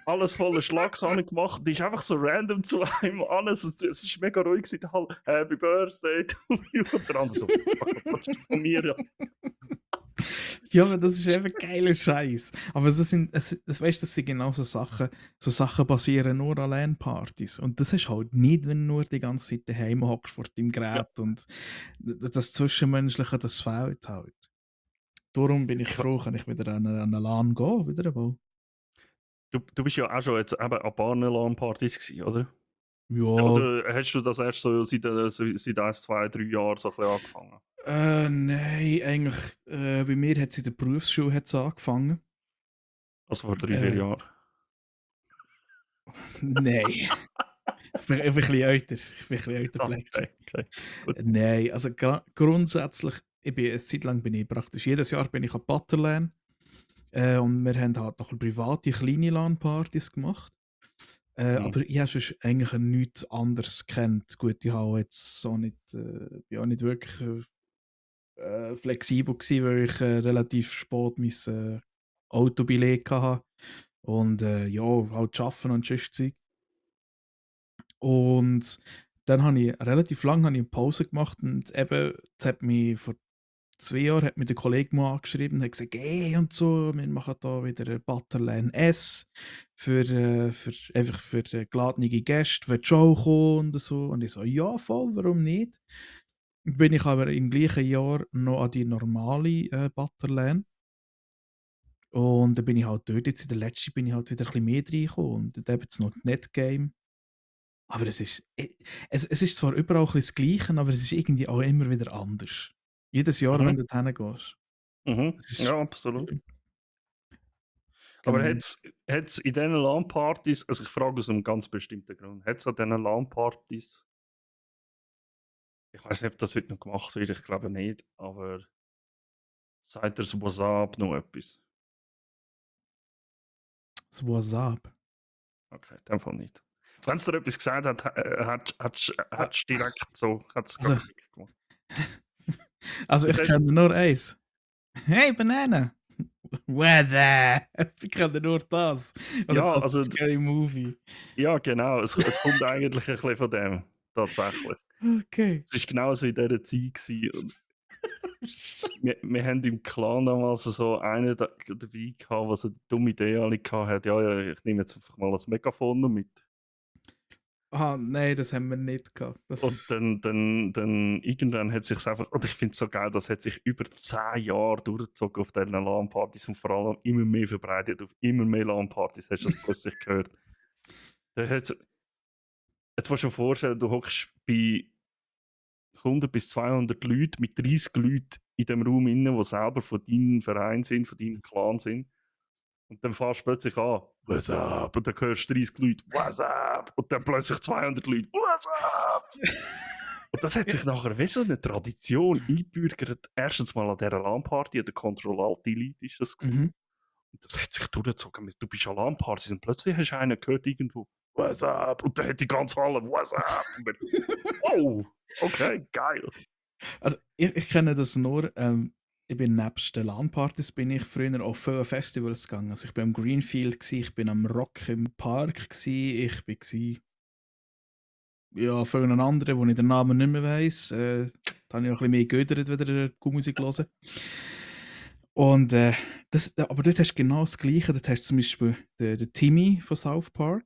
alles voller Schlagsahne gemacht. Die ist einfach so random zu einem an. Es ist mega ruhig gewesen, der Hall. «Happy Birthday to you.» Und der andere so: «Was willst du von mir?» Ja. Ja, aber das ist eben geiler Scheiß. Aber weißt, das sind genau so Sachen basieren nur an LAN-Partys. Und das hast halt nicht, wenn du nur die ganze Zeit daheim hockst vor deinem Ja, Gerät und das Zwischenmenschliche, das fehlt halt. Darum bin ich ich, froh, kann ich wieder an eine LAN gehen, wieder einmal. du bist ja auch schon jetzt eben an ein paar LAN-Partys gewesen, oder? Ja, Oder hast du das erst so seit 1, 2, 3 Jahren so ein bisschen angefangen? nein, eigentlich, bei mir hat es in der Berufsschule hat's angefangen. Also vor 3, 4 Äh, Jahren? nein. Ich bin ein bisschen älter. Ich bin ein bisschen älter, Ah, Plätschi. okay, okay, gut. Nein, also grundsätzlich, eine Zeit lang bin ich praktisch jedes Jahr bin ich an Butterland und wir haben halt noch private kleine LAN-Partys gemacht. Mhm. Aber ich habe sonst eigentlich nichts anderes kennt. Gut, ich habe jetzt so nicht, bin auch nicht wirklich flexibel gewesen, weil ich relativ spät mein Autobeleg hatte. Und ja, halt arbeiten und sonst Zeug. Und dann habe ich relativ lange eine Pause gemacht und eben, jetzt hat mich vor 2 Jahren hat mich der Kollege mal angeschrieben und hat gesagt: «Hey und so, wir machen da wieder ein Butterland S einfach für geladene Gäste, willst du auch kommen?» und so. Und ich so: «Ja, voll, warum nicht?» Bin ich aber im gleichen Jahr noch an die normale Butterland und dann bin ich halt dort, jetzt in der letzten bin ich halt wieder ein bisschen mehr reingekommen und dann eben jetzt noch das Netgame. Aber es ist zwar überall ein bisschen das Gleiche, aber es ist irgendwie auch immer wieder anders. Jedes Jahr, wenn Mhm. du dorthin gehst. Mhm. Es ist Ja, absolut. Aber genau. hat's in diesen LAN-Partys, also ich frage aus einem ganz bestimmten Grund, hat es an diesen LAN-Partys, ich weiß nicht, ob das heute noch gemacht wird, ich glaube nicht, aber sagt das WhatsApp noch etwas? Das WhatsApp. Okay, in dem Fall nicht. Wenn es dir etwas gesagt hat, Äh, hättest du direkt so, hat es also gerade Klick gemacht. also Es ich hat, kenne nur eins. «Hey Banana!» «Weather!» Ich kenne nur das. Oder ja, das von also, «Scary Movie». ja, genau, es kommt eigentlich ein bisschen von dem, tatsächlich. Okay. Es war genauso in dieser Zeit gewesen. Und wir haben im Clan damals so einen dabei gehabt, der so eine dumme Idee alle hatte. Ja, ja, ich nehme jetzt einfach mal das Megafon noch mit. Ah, nein, das haben wir nicht gehabt. Und Das dann irgendwann hat sich einfach, und ich finde es so geil, das hat sich über 10 Jahre durchgezogen auf diesen LAN-Partys und vor allem immer mehr verbreitet. Auf immer mehr LAN-Partys hast du das plötzlich gehört. Da hat's, jetzt musst du dir vorstellen, du hockst bei 100 bis 200 Leuten mit 30 Leuten in dem Raum inne, die selber von deinem Verein sind, von deinem Clan sind. Und dann fährst du plötzlich an, «What's up?» Und dann hörst du 30 Leute, «What's up?» Und dann plötzlich 200 Leute, «What's up?» Und das hat sich nachher wie so eine Tradition eingebürgert. Erstens mal an dieser LAN-Party, an der Control-Alt-Delete ist das gewesen. Mhm. Und das hat sich durchgezogen. Du bist an LAN-Partys und plötzlich hast du einen gehört irgendwo, «What's up?» Und dann hat die ganze Halle, «What's up?» Und dann, oh, okay, geil. Also, ich kenne das nur, ich bin nebst den LAN-Partys bin ich früher auf viele Festivals gegangen. Also, ich bin am Greenfield gsi, ich bin am Rock im Park gsi, ich bin gsi ja, vielen anderen, wo ich den Namen nicht mehr weiss. Da habe ich auch ein bisschen mehr geödert, wieder Musik hören. Und, aber dort hast du genau das Gleiche. Dort hast du zum Beispiel den Timmy von South Park.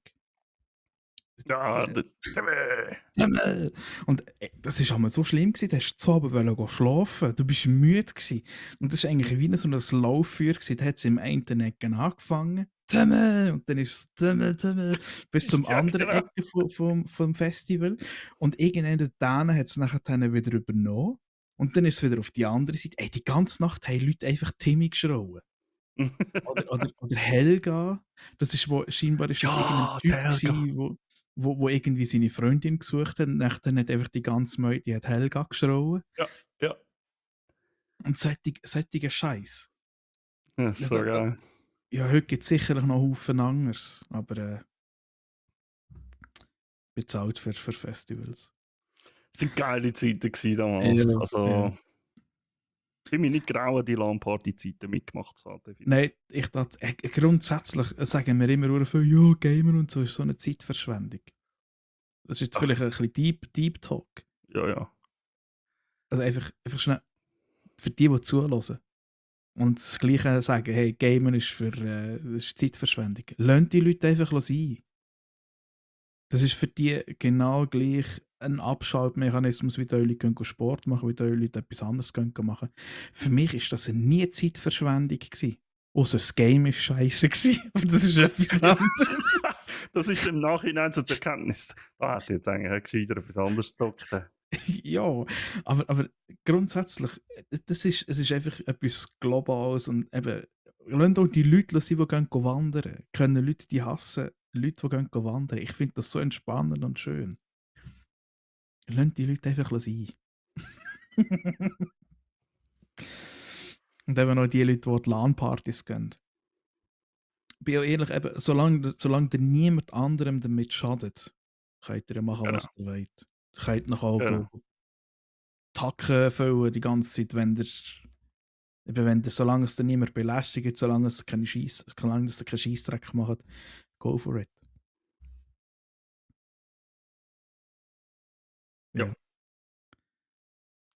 Ja, Der der, Himmel! Und, das ist einmal so schlimm gewesen, da hast du zu Abend wollen schlafen. Du bist müde gewesen. Und das war eigentlich wie so ein Lauffeuer gewesen. Da hat es im einen Ecken angefangen, Himmel! Und dann ist es Himmel, bis zum ja, anderen genau. Ecke vom Festival. Und irgendwann dann hat es nachher dann wieder übernommen. Und dann ist es wieder auf die andere Seite. Ey, die ganze Nacht haben Leute einfach Timmy geschrauen. Oder Helga. Das ist scheinbar ist das irgendein Ja, Typ der Helga. gsi, wo irgendwie seine Freundin gesucht hat und dann hat einfach die ganze Meute die hat Helga geschrauen Ja, ja. und solche Scheiß. Ja, Ja, so geil. ja, heute gibt's sicherlich noch Haufen anderes, aber, bin zu alt für Festivals. Es waren geile Zeiten gewesen damals. Ja, ja. Also, ich bin mir nicht grauen, die LAN-Party-Zeiten mitgemacht zu haben, definitiv. Nein, grundsätzlich sagen wir immer nur viel: «Ja, Gamer und so ist so eine Zeitverschwendung.» Das ist jetzt Ach, vielleicht ein bisschen Deep Talk. ja, ja. Also einfach schnell für die zuhören. Und das Gleiche sagen, hey, Gamen ist das ist Zeitverschwendung. Lasst die Leute einfach sein. Das ist für die genau gleich ein Abschaltmechanismus, wie die Leute gehen Sport machen, wie die Leute etwas anderes gehen machen. Für mich ist das nie Zeitverschwendung gewesen. Ausser das Game ist scheiße gewesen. Aber das ist etwas Ja, anderes. das ist im Nachhinein so die Erkenntnis. Da hätte ich jetzt eigentlich gescheiter etwas anderes gezockt. Ja, aber grundsätzlich, es ist einfach etwas Globales und eben, lasst auch die Leute sein, die gehen wandern. Können Leute die hassen? Leute, die gehen wandern. Ich finde das so entspannend und schön. Lasst die Leute einfach sein. Und eben auch die Leute, die an die LAN-Partys gehen. Ich bin ja ehrlich, eben, solange dir niemand anderem damit schadet, könnt ihr ja machen, Genau, was ihr wollt. Ihr könnt noch auch genau. die Hacken füllen die ganze Zeit, solange es dir niemand belästigt, solange es keinen Scheissdreck macht, go for it. Ja. Ja.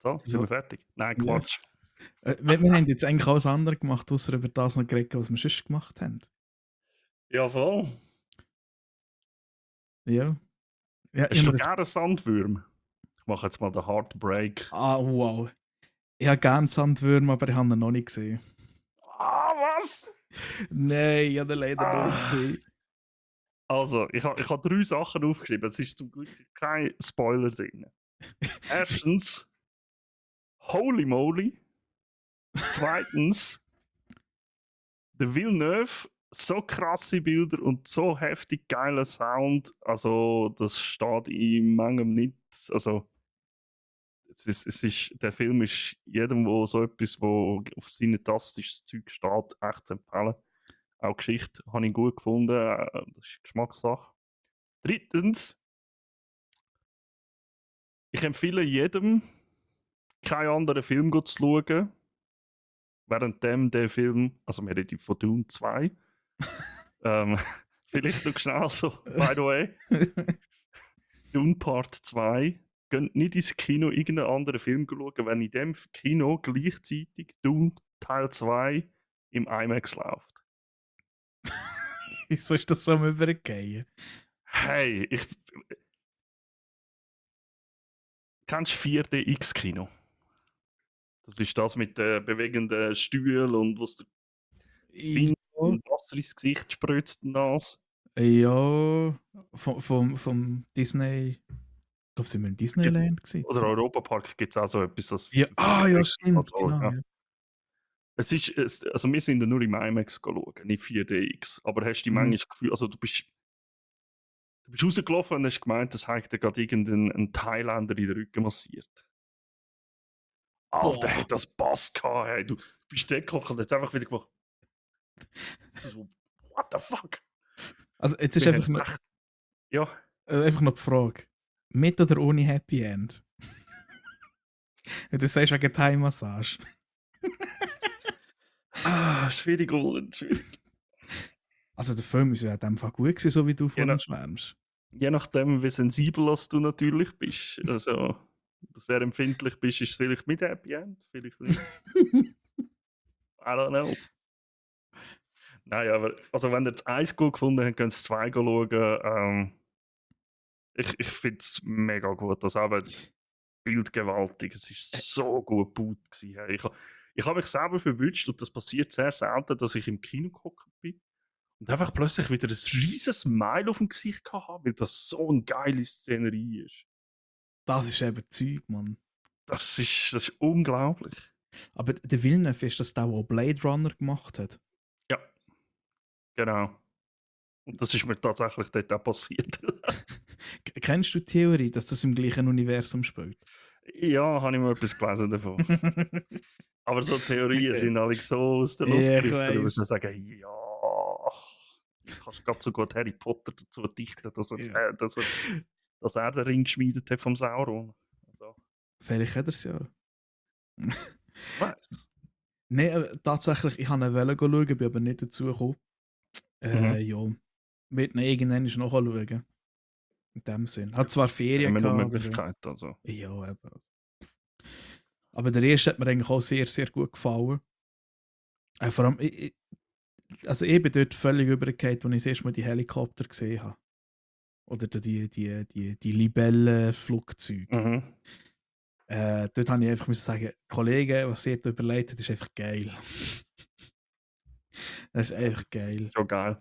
So, sind wir So, fertig? Nein, ja. Quatsch. Wir haben jetzt eigentlich alles andere gemacht, außer über das noch geredet, was wir sonst gemacht haben. Ja, voll. Ja. Ja, Hast du immer das. gerne Sandwürm? Ich mache jetzt mal den Heartbreak. Ah, wow. Ich habe gerne Sandwürmer, aber ich habe ihn noch nicht gesehen. Ah, was? Nein, ich habe ihn leider noch nicht Ah. gesehen. Also, ich habe 3 Sachen aufgeschrieben. Es ist zum Glück kein Spoiler drin. Erstens, Holy Moly. Zweitens, der Villeneuve, so krasse Bilder und so heftig geiler Sound. Also, das steht in manchem nicht. Also, der Film ist jedem, wo so etwas, wo auf cineastisches Zeug steht, echt zu empfehlen. Auch die Geschichte habe ich gut gefunden. Das ist Geschmackssache. Drittens, ich empfehle jedem, keinen anderen Film zu schauen, währenddem der Film, also wir reden von Dune 2, ähm, vielleicht noch schnell so, by the way, Dune Part 2, geht nicht ins Kino irgendeinen anderen Film schauen, wenn in dem Kino gleichzeitig Dune Teil 2 im IMAX läuft. Wieso ist das so am Übergehen? Hey, kennst du 4DX-Kino? Das ist das mit den bewegenden Stühlen und wo es Ja, Wasser ins Gesicht spritzt und das. ja, vom Disney. Ich glaube, sind wir in Gibt's, Disneyland gewesen? oder Europapark gibt es auch so etwas, das Ja, bewegt ja, sich stimmt, so, genau. ja. Ja. Also wir sind ja nur im IMAX schauen, nicht 4DX. Aber hast du Mhm. manchmal das Gefühl, also du bist rausgelaufen und hast gemeint, das hat dir gerade irgendein Thailänder in den Rücken massiert. Alter, Boah. hat das Bass gehabt, hey. Du bist da gekocht und hast einfach wieder gemacht. Du so, what the fuck? Also jetzt ist Wir haben echt, ja. einfach noch die Frage. Mit oder ohne Happy End? Wenn du sagst wegen Thai-Massage. Schwierig, Roland, schwierig. Also der Film ist ja in dem Fall gut gewesen, so wie du Je, von ihm nach, schwärmst. je nachdem, wie sensibel als du natürlich bist. Also, dass sehr empfindlich bist, ist es vielleicht mit Happy End, vielleicht nicht. I don't know. Nein, aber also wenn ihr das 1 gut gefunden habt, könnt ihr das 2 schauen. Ich finde es mega gut. Also eben das Bild gewaltig. Es ist so gut gebaut gewesen. Hey. Ich habe mich selber verwünscht und das passiert sehr selten, dass ich im Kino gehockt bin und einfach plötzlich wieder ein riesiges Smile auf dem Gesicht habe, weil das so eine geile Szenerie ist. Das ist eben Zeug, Mann. Das ist unglaublich. Aber der Villeneuve ist das der Blade Runner gemacht hat. Ja, genau. Und das ist mir tatsächlich dort auch passiert. Kennst du die Theorie, dass das im gleichen Universum spielt? Ja, habe ich mal etwas gelesen davon. Aber so Theorien Okay. sind alle so aus der Luft Ja, ich gegriffen, du musst weiss. dann sagen, ja, du kannst gerade so gut Harry Potter dazu dichten, Ja. dass er den Ring geschmiedet hat vom Sauron. Also, Vielleicht hat er es ja. ich weiss. Nein, tatsächlich, ich wollte ihn schauen, bin aber nicht dazu gekommen. Mhm. Ja, wird ihn irgendwann nachschauen. In dem Sinn. Hat zwar Das ist Ferien immer noch gehabt, aber Möglichkeit. Also. ja, eben. Aber der erste hat mir eigentlich auch sehr, sehr gut gefallen. Vor allem, also ich bin dort völlig übergegangen, als ich das erste Mal die Helikopter gesehen habe. Oder die Libellenflugzeuge. Mhm. Dort habe ich einfach müssen sagen, Kollege, was ihr da überlegt habt, ist einfach geil. Das ist einfach Das geil. ist schon geil.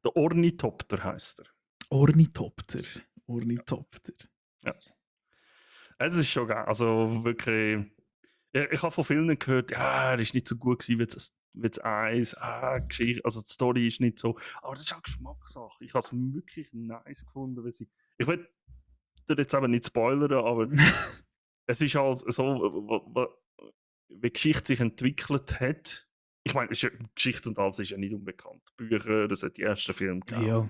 Der Ornithopter heisst er. Ornithopter. Ja. Ornithopter. Ja. Es ist schon geil. Also wirklich. Ich habe von vielen gehört, ja, er ist nicht so gut gewesen wie das Eis. Geschichte, also die Story ist nicht so. Aber das ist auch Geschmackssache. Ich habe es wirklich nice gefunden. Ich will dir jetzt eben nicht spoilern, aber es ist halt so, wie die Geschichte sich entwickelt hat. Ich meine, Geschichte und alles ist ja nicht unbekannt. Bücher, das hat die ersten Filme gegeben. Ja.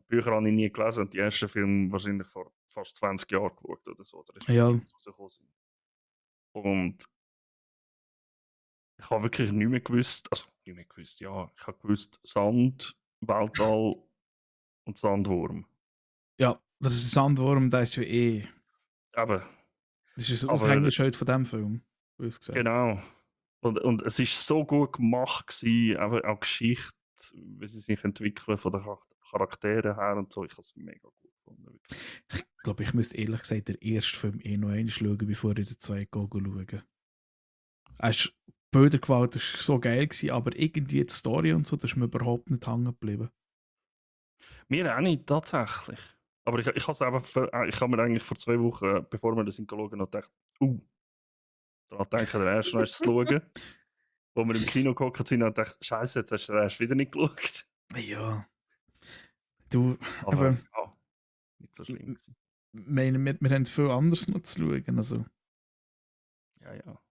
Bücher habe ich nie gelesen und die ersten Filme wahrscheinlich vor fast 20 Jahren geschaut oder so. Oder Ja. rausgekommen sind. Und ich habe wirklich nicht mehr gewusst, also nicht mehr gewusst, ja, ich habe gewusst Sand, Weltall und Sandwurm. Ja, das ist ein Sandwurm, das ist ja eh. Eben, Das ist ein aber Aushängeschild von diesem Film, bös gesagt. genau. Und es ist so gut gemacht gewesen, aber auch Geschichte, wie sie sich entwickeln von den Charakteren her und so. Ich habe es mega gut gefunden. Wirklich. Ich glaube, ich müsste ehrlich gesagt den ersten Film noch einmal schauen, bevor ich den zweiten schaue. Bildergewalt war so geil, gewesen, aber irgendwie die Story und so, das ist mir überhaupt nicht hängen geblieben. Mir auch nicht, tatsächlich. Aber ich habe mir eigentlich vor 2 Wochen, bevor wir das schauen, noch gedacht, daran denken, den ersten noch zu schauen. Wo wir im Kino gehockt sind und dachte, Scheiße, jetzt hast du den erst wieder nicht geschaut. Ja. Du, Aber aber ja, nicht so schlimm gewesen. wir haben viel anderes noch zu schauen. Also, Ja, ja.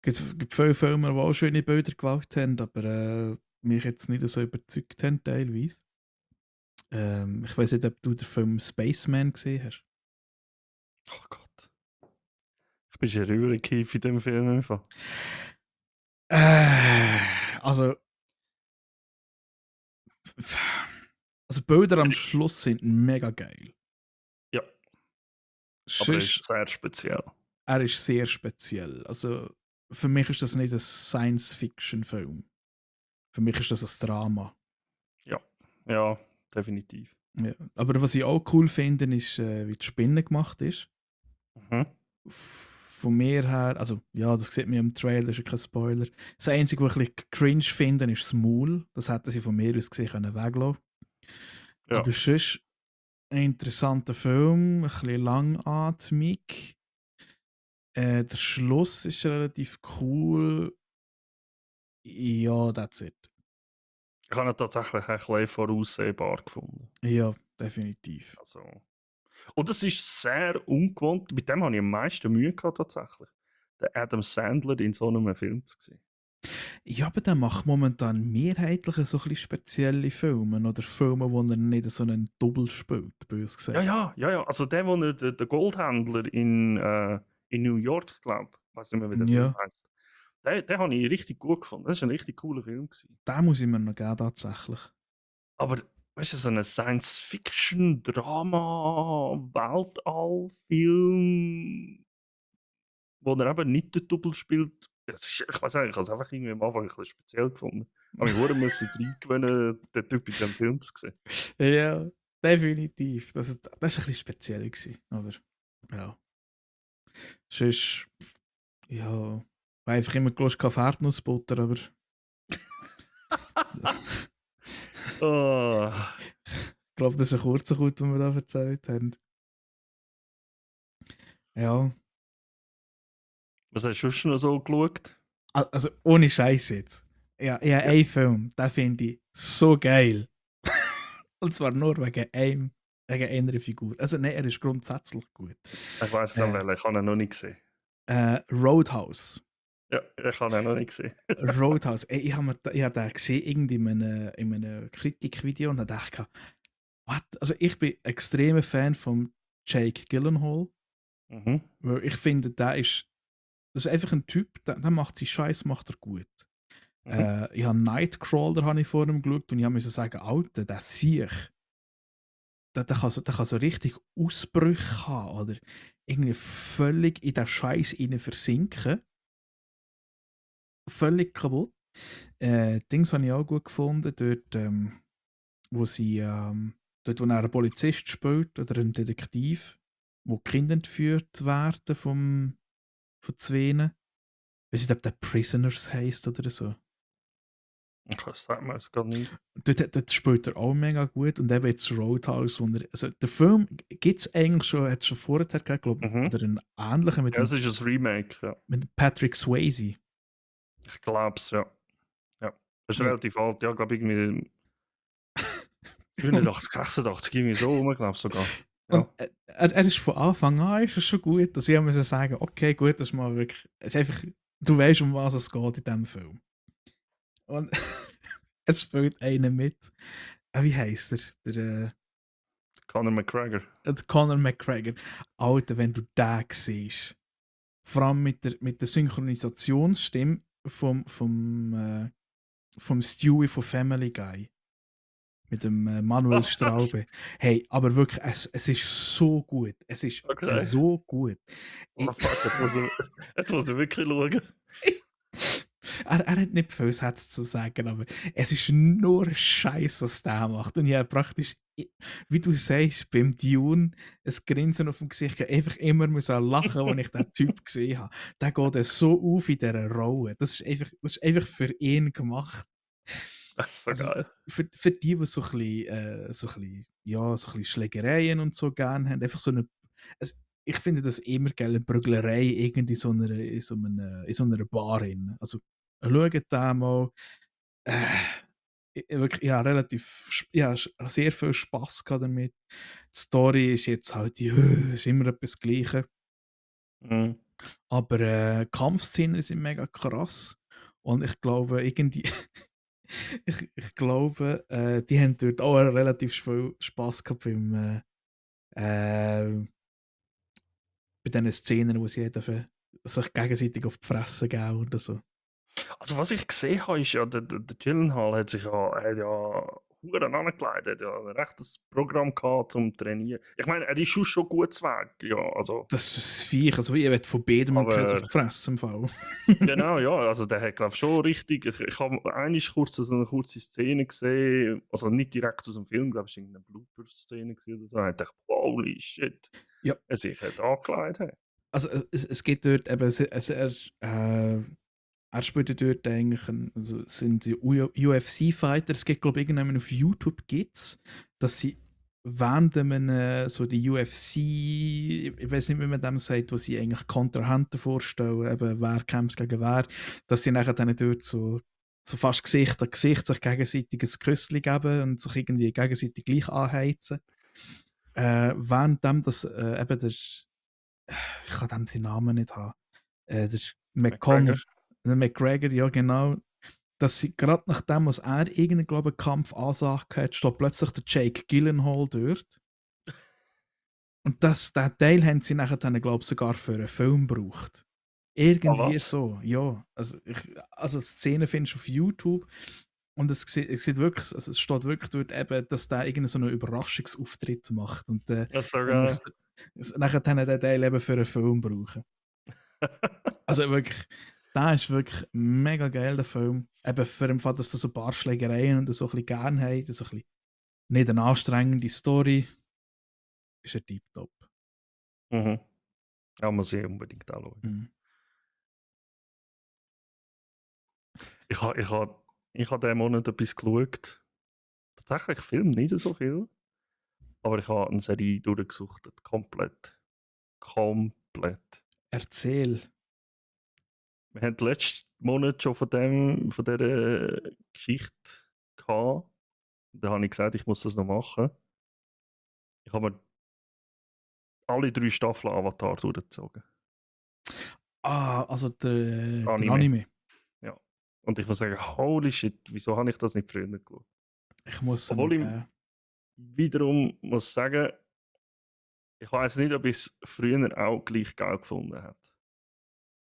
es gibt viele Filme, die auch schöne Bilder gewählt haben, aber mich jetzt nicht so überzeugt haben, teilweise. Ich weiß nicht, ob du den Film Spaceman gesehen hast. Oh Gott. Ich bin schon rübergekippt in dem Film einfach. Also, Bilder am Schluss sind mega geil. Ja. Aber er Sonst, ist sehr speziell. er ist sehr speziell. Also, für mich ist das nicht ein Science-Fiction-Film. Für mich ist das ein Drama. Ja, definitiv. Ja. Aber was ich auch cool finde, ist, wie die Spinne gemacht ist. Mhm. Von mir her, also ja, das sieht man im Trailer, das ist ja kein Spoiler. Das Einzige, was ich ein bisschen cringe finde, ist das Maul. Das hätten sie von mir aus gesehen können weglassen. Ja. Aber sonst ein interessanter Film, ein bisschen langatmig. Der Schluss ist relativ cool. Ja, that's it. Ich habe ihn tatsächlich ein bisschen voraussehbar gefunden. Ja, definitiv. Also. Und es ist sehr ungewohnt, mit dem habe ich am meisten Mühe gehabt tatsächlich, den Adam Sandler in so einem Film zu sehen. Ja, aber der macht momentan mehrheitlich so ein bisschen spezielle Filme oder Filme, wo er nicht so einen Double spielt, bös Ja, gesagt. ja, ja, ja. Also der, wo er, der Goldhändler in New York, glaube ich, weiß nicht mehr, wie der Film Ja, heißt. Den habe ich richtig gut gefunden. Das war ein richtig cooler Film gewesen. den muss ich mir noch geben, tatsächlich. Aber weißt du, so ein Science-Fiction-Drama-Weltall-Film, wo er eben nicht den Double spielt, ich weiß nicht, ich habe es einfach irgendwie am Anfang ein bisschen speziell gefunden. Aber ich wurde müssen reingewöhnen, den Typ in diesem Film zu sehen. Ja, definitiv. Das war ein bisschen speziell gewesen, aber ja. Sonst, ja, ich habe einfach immer Lust auf Erdnussbutter, aber Oh. ich glaube, das ist ein kurzer Kurt, den wir da erzählt haben. Ja, Was hast du sonst noch so geschaut? also ohne Scheiß jetzt. Ja, ich habe Ja. einen Film, den finde ich so geil. Und zwar nur wegen einer Figur. Also nein, er ist grundsätzlich gut. Ich weiss dann Äh, welchen, ich habe ihn noch nicht gesehen. Roadhouse. Ja, ich habe ihn noch nicht gesehen. Roadhouse. Ey, ich hab den gesehen irgendwie in einem Kritikvideo und da dachte ich, what? Also ich bin extremer Fan von Jake Gyllenhaal, Mhm. weil ich finde, das ist einfach ein Typ, der macht seinen Scheiß, macht er gut. Mhm. Ich habe Nightcrawler habe ich vor ihm geschaut und ich musste sagen, Alter, der Sieg, der kann so richtig Ausbrüche haben oder irgendwie völlig in den Scheiß rein versinken. Völlig kaputt. Dings habe ich auch gut gefunden, dort, wo sie, dort, wo er einen Polizist spielt oder einen Detektiv, wo die Kinder entführt werden von Zwenen. Ich weiß nicht, ob der Prisoners heisst oder so. Okay, das sagt mir jetzt gar nicht. Dort spielt er auch mega gut und eben jetzt Roadhouse, wo er, also der Film gibt es eigentlich schon, hat es schon vorher gegeben, glaube Mhm. oder einen ähnlichen Ja, es ist ein Remake, ja. mit Patrick Swayze. Ich glaube es, ja. Ja. Das ist Ja. relativ alt, ja, glaube irgendwie 87, 86, irgendwie so rum, glaube ich sogar. Und Ja. er ist von Anfang an ist es schon gut, dass ich muss sagen, okay, gut, das ist mal wirklich, es ist einfach, du weißt, um was es geht in diesem Film. Und es spielt einer mit. Wie heisst er? Conor McGregor. Der Conor McGregor. Alter, wenn du den siehst, vor allem mit der Synchronisationsstimme vom Stewie von Family Guy. Mit dem Manuel Was? Straube. Hey, aber wirklich, es ist so gut. Es ist Okay. so gut. Oh Ich, fuck, jetzt muss ich wirklich schauen. er hat nicht viel Sätze zu sagen, aber es ist nur Scheiß, was der macht. Und ich habe praktisch, wie du sagst, beim Dune ein Grinsen auf dem Gesicht, ich einfach immer müssen lachen, als ich den Typ gesehen habe. Der geht so auf in dieser Rolle. Das ist einfach für ihn gemacht. Das ist so Also geil. für die so ein bisschen, ja, so ein bisschen Schlägereien und so gerne haben, einfach so eine, also ich finde das immer geil, eine Prüglerei irgendwie in so einer Bar rein. Also schaut da mal, wirklich, ja, ja, sehr viel Spass gehabt damit. Die Story ist jetzt halt, ja, ist immer etwas Gleiche. Mhm. Aber Kampfszenen sind mega krass. Und ich glaube, irgendwie, ich glaube, die haben dort auch relativ viel Spass gehabt äh, bei diesen Szenen, wo sie dürfen sich gegenseitig auf die Fresse geben oder so. Also was ich gesehen habe, ist ja, der Gyllenhaal hat ja Huren angelegt, hat ja ein rechtes Programm gehabt zum Trainieren. Ich meine, er ist schon gut Weg, ja, also, Das ist das Viech, also ich werde von beidem einen Käse auf aber die Fresse im Fall. genau, ja, also der hat glaube schon richtig, ich habe einmal kurz so eine kurze Szene gesehen, also nicht direkt aus dem Film, glaube ich, irgendeine Blooper-Szene gesehen oder so, und ich dachte, holy shit, Ja, er sich hat angelegt. Hey. also es geht dort eben, er spielt ja dort eigentlich, also es sind die UFC-Fighter, es gibt glaube ich irgendwann auf YouTube gibt's, dass sie während man so die UFC, ich weiß nicht, wie man dem sagt, wo sie eigentlich Kontrahenten vorstellen, eben wer kämpft gegen wer, dass sie nachher dann dort so fast Gesicht an Gesicht sich gegenseitig ein Küsschen geben und sich irgendwie gegenseitig gleich anheizen. Währenddem das eben ich kann dem seinen Namen nicht haben, der McConnor, McGregor. der McGregor, ja genau, dass sie gerade nachdem, was er irgendeinen, glaube ich, Kampf ansagt hat, steht plötzlich der Jake Gyllenhaal dort. Und den Teil haben sie nachher dann, glaube ich, sogar für einen Film gebraucht. Ah, Irgendwie was? so, ja. Also Szenen findest du auf YouTube und es sieht wirklich, also es steht wirklich dort eben, dass der irgendeinen so einen Überraschungsauftritt macht und Ja, dann sogar. nachher dann den Teil eben für einen Film brauchen. Also wirklich, der ist wirklich mega geil, der Film. Eben für den Fall, dass du so ein paar Schlägereien und so ein bisschen gerne hast, so ein bisschen nicht eine anstrengende Story, ist er tiptop. Mhm. Ja, muss ich unbedingt anschauen. Mhm. Ich ha diesen Monat etwas geschaut. Tatsächlich Film nicht so viel, aber ich habe eine Serie durchgesuchtet. Komplett. Komplett. Erzähl. Wir haben letzten Monat schon von dieser Geschichte gehabt. Da habe ich gesagt, ich muss das noch machen. Ich habe mir alle 3 Staffeln Avatar durchgezogen. Also der Anime. Anime. Ja. Und ich muss sagen, holy shit, wieso habe ich das nicht früher geschaut? Ich muss es mir Obwohl ich geben. wiederum muss sagen, ich weiß nicht, ob ich es früher auch gleich geil gefunden hätte.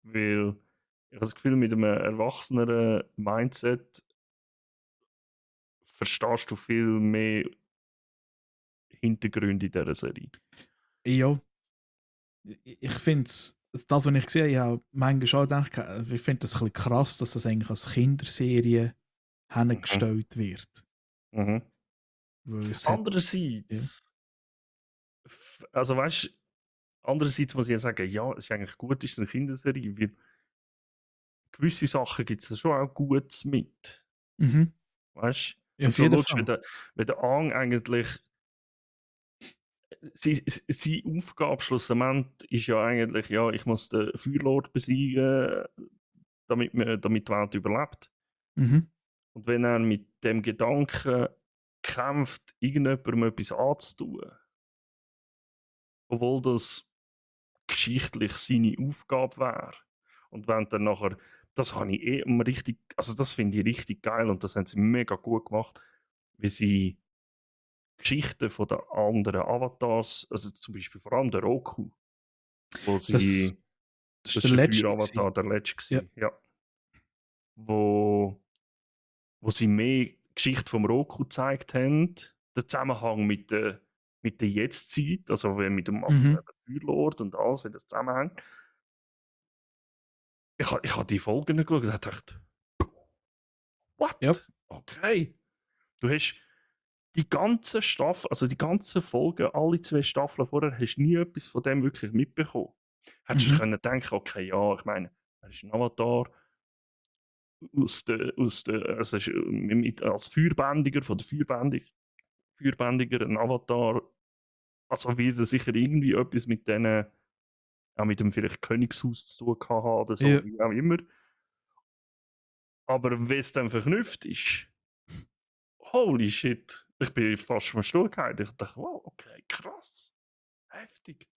Weil ich habe das Gefühl, mit einem erwachseneren Mindset verstehst du viel mehr Hintergründe in dieser Serie. Ja, ich finde es, das, was ich gesehen habe, manchmal schon gedacht, ich finde das ein bisschen krass, dass das eigentlich als Kinderserie Mhm. hergestellt wird. Mhm. Weil es hat, ja. Andererseits, also weißt du, andererseits muss ich ja sagen, ja, es ist eigentlich gut, es ist eine Kinderserie, weil gewisse Sachen gibt es schon auch Gutes mit. Mhm. Weißt du? Ja, Wenn auf so jeden schaust, Fall. wenn der Aang eigentlich sein Aufgabe schlussendlich ist ja eigentlich, ja, ich muss den Feuerlord besiegen, damit die Welt überlebt. Mhm. Und wenn er mit dem Gedanken kämpft, irgendjemandem etwas anzutun, obwohl das geschichtlich seine Aufgabe wäre, und wenn dann nachher, das habe ich immer richtig, also das finde ich richtig geil und das haben sie mega gut gemacht, wie sie Geschichten von den anderen Avatars, also zum Beispiel vor allem der Roku, wo Das, sie, das ist das der ist der letzte gewesen. Feueravatar, der letzte Ja. gewesen, ja, wo, wo sie mehr Geschichte vom Roku gezeigt haben, der Zusammenhang mit der Jetztzeit, also wie mit dem Mhm. Feuerlord und alles, wie das zusammenhängt. Ich habe die Folgen geschaut und dachte, Ja. what? Okay. Du hast die ganze Staffel, also die ganzen Folgen, alle 2 Staffeln vorher, hast nie etwas von dem wirklich mitbekommen. Hättest du Mhm. können denken, okay, ja, ich meine, er ist ein Avatar also ist, als Feuerbändiger von der Feuerbändiger, ein Avatar, also wird er sicher irgendwie etwas mit denen, auch mit dem vielleicht Königshaus zu tun gehabt haben oder Ja. so, wie auch immer. Aber wie es dann verknüpft ist, holy shit, ich bin fast vom Stuhl gefallen. Ich dachte, wow, okay, krass, heftig.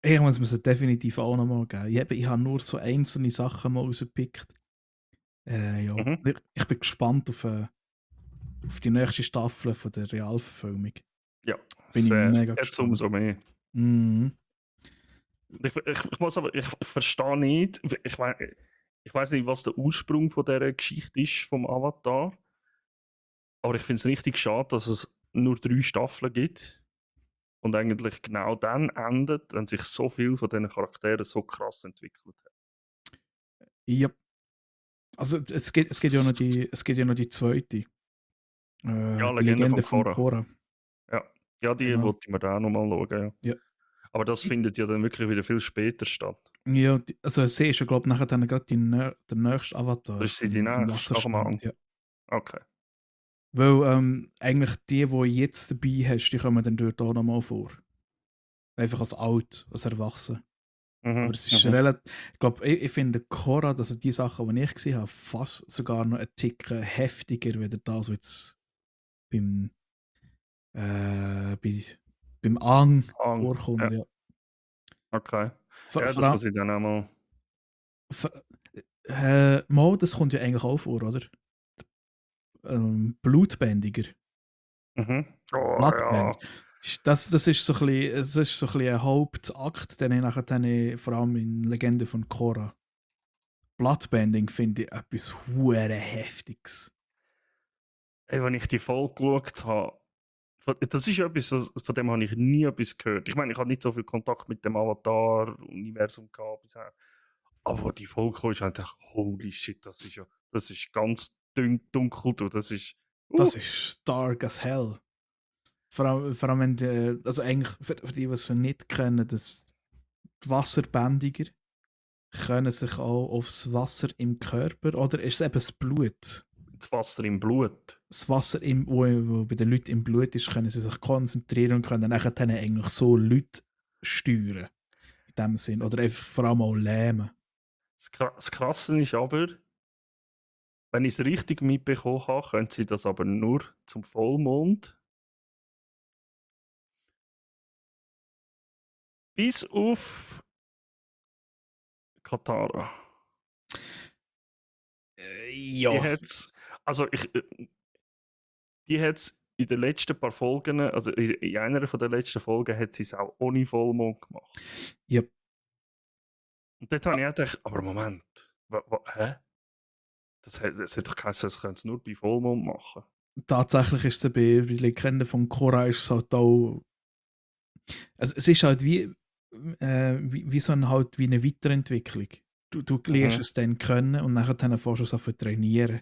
Ich muss mir sie definitiv auch nochmal geben. Ich habe nur so einzelne Sachen mal rausgepickt. Ja. Mhm. Ich bin gespannt auf die nächste Staffel von der Realverfilmung. Ja, Bin es ich wäre mega jetzt gespannt. umso mehr. Mhm. Ich muss aber, ich verstehe nicht, ich weiß nicht, was der Ursprung von dieser Geschichte ist vom Avatar, aber ich finde es richtig schade, dass es nur 3 Staffeln gibt und eigentlich genau dann endet, wenn sich so viel von diesen Charakteren so krass entwickelt hat. Ja. Also es gibt ja noch die zweite. Ja, Die Legende Legende vom vom Korra. Korra. Ja, ja, die Genau. wollte ich mir da auch nochmal schauen. Ja. Ja. Aber das findet ja dann wirklich wieder viel später statt. Ja, also sie ist ja, glaube ich, nachher dann gerade der nächste Oder Avatar ist sie die vom nächste nach dem Wasserstand. Hang? Ja. Okay. Weil eigentlich die jetzt dabei hast, die kommen dann dort auch nochmal vor. Einfach als alt, als erwachsen. Aber es ist relativ. Ich glaube, ich finde Korra, also die Sachen, die ich gesehen habe, fast sogar noch einen Ticken heftiger, wie das, was jetzt beim, beim Ang Ang. vorkommt. Ja, Ja. okay. Vor, Ja, vor das allem, muss ich dann auch mal. vor, mal, das kommt ja eigentlich auch vor, oder? Blutbändiger. Mhm. Oh Bloodband. ja. Das ist so ein bisschen, es ist so ein bisschen ein Hauptakt, den ich nachher dann, vor allem in Legende von Korra. Bloodbanding finde ich etwas hure Heftiges. Ey, wenn ich die Folge geschaut habe, das ist etwas, von dem habe ich nie etwas gehört. Ich meine, ich habe nicht so viel Kontakt mit dem Avatar-Universum gehabt bisher. Aber wo die Folge kam, ist einfach, holy shit, das ist ganz dunkel, du, das ist, Das ist dark as hell. Vor allem wenn die, also eigentlich für die, die es nicht kennen, das die Wasserbändiger können sich auch aufs Wasser im Körper, oder ist es eben das Blut? das Wasser im Blut. Das Wasser, wo bei den Leuten im Blut ist, können sie sich konzentrieren und können nachher dann eigentlich so Leute steuern. In dem Sinn. Oder einfach vor allem auch lähmen. Das Krasse ist aber, wenn ich es richtig mitbekommen habe, können sie das aber nur zum Vollmond. Bis auf Katara. Die Ja. hat's, also die hat es in den letzten paar Folgen, also in einer von der letzten Folgen, hat sie es auch ohne Vollmond gemacht. Ja. Und dort habe ich auch gedacht, aber Moment, hä? Das hat doch geheißen, das können sie nur bei Vollmond machen. Tatsächlich ist es bei Legende von Korra ist es halt auch. Also es ist halt wie so ein, halt wie eine Weiterentwicklung. Du lernst Mhm. es dann können und nachher dann fährst du es an zu trainieren.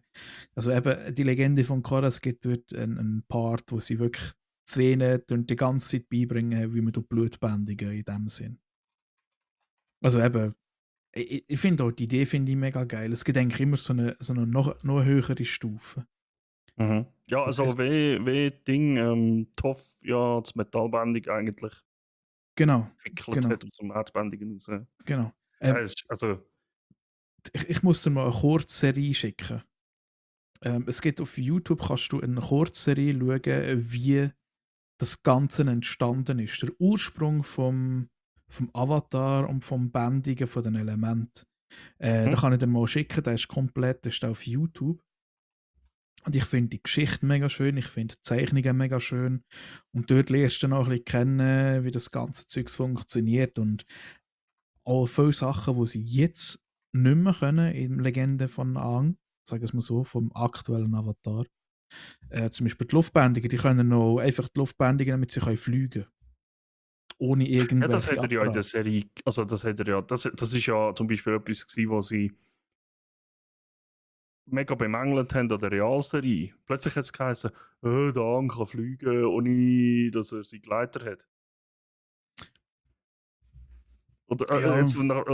Also eben die Legende von Korra, es gibt dort einen Part, wo sie wirklich Szenen die ganze Zeit beibringen, wie man Blut bändigen in dem Sinn. Also eben, ich finde auch die Idee finde ich mega geil. Es gibt eigentlich immer so eine noch höhere Stufe. Mhm. Ja, Und also wie Ding, Toff ja das Metallbändig eigentlich genau, entwickelt genau, hat aus dem Erdbändigen raus. genau. Ja, also, Ich muss dir mal eine Kurzserie schicken. Es gibt auf YouTube, kannst du eine Kurzserie schauen, wie das Ganze entstanden ist. Der Ursprung vom Avatar und vom Bändigen von den Elementen. Da mhm. kann ich dir mal schicken, der ist komplett, der ist auf YouTube. Und ich finde die Geschichte mega schön, ich finde die Zeichnungen mega schön. Und dort lernst du dann auch ein bisschen kennen, wie das ganze Zeug funktioniert. Und auch viele Sachen, die sie jetzt nicht mehr können in Legende von Aang, sagen wir es mal so, vom aktuellen Avatar. Zum Beispiel die Luftbändiger, die können noch einfach die Luftbändigen, damit sie können fliegen können. Ohne Ja, das irgendwelche hat er ja in der Apparate. Serie, also das hat er ja, das ist ja zum Beispiel etwas gewesen, wo sie mega bemängelt haben an der Realserie. Plötzlich hat es geheißen, der Ang kann fliegen, ohne dass er sie geleitet hat. Oder Ja, jetzt,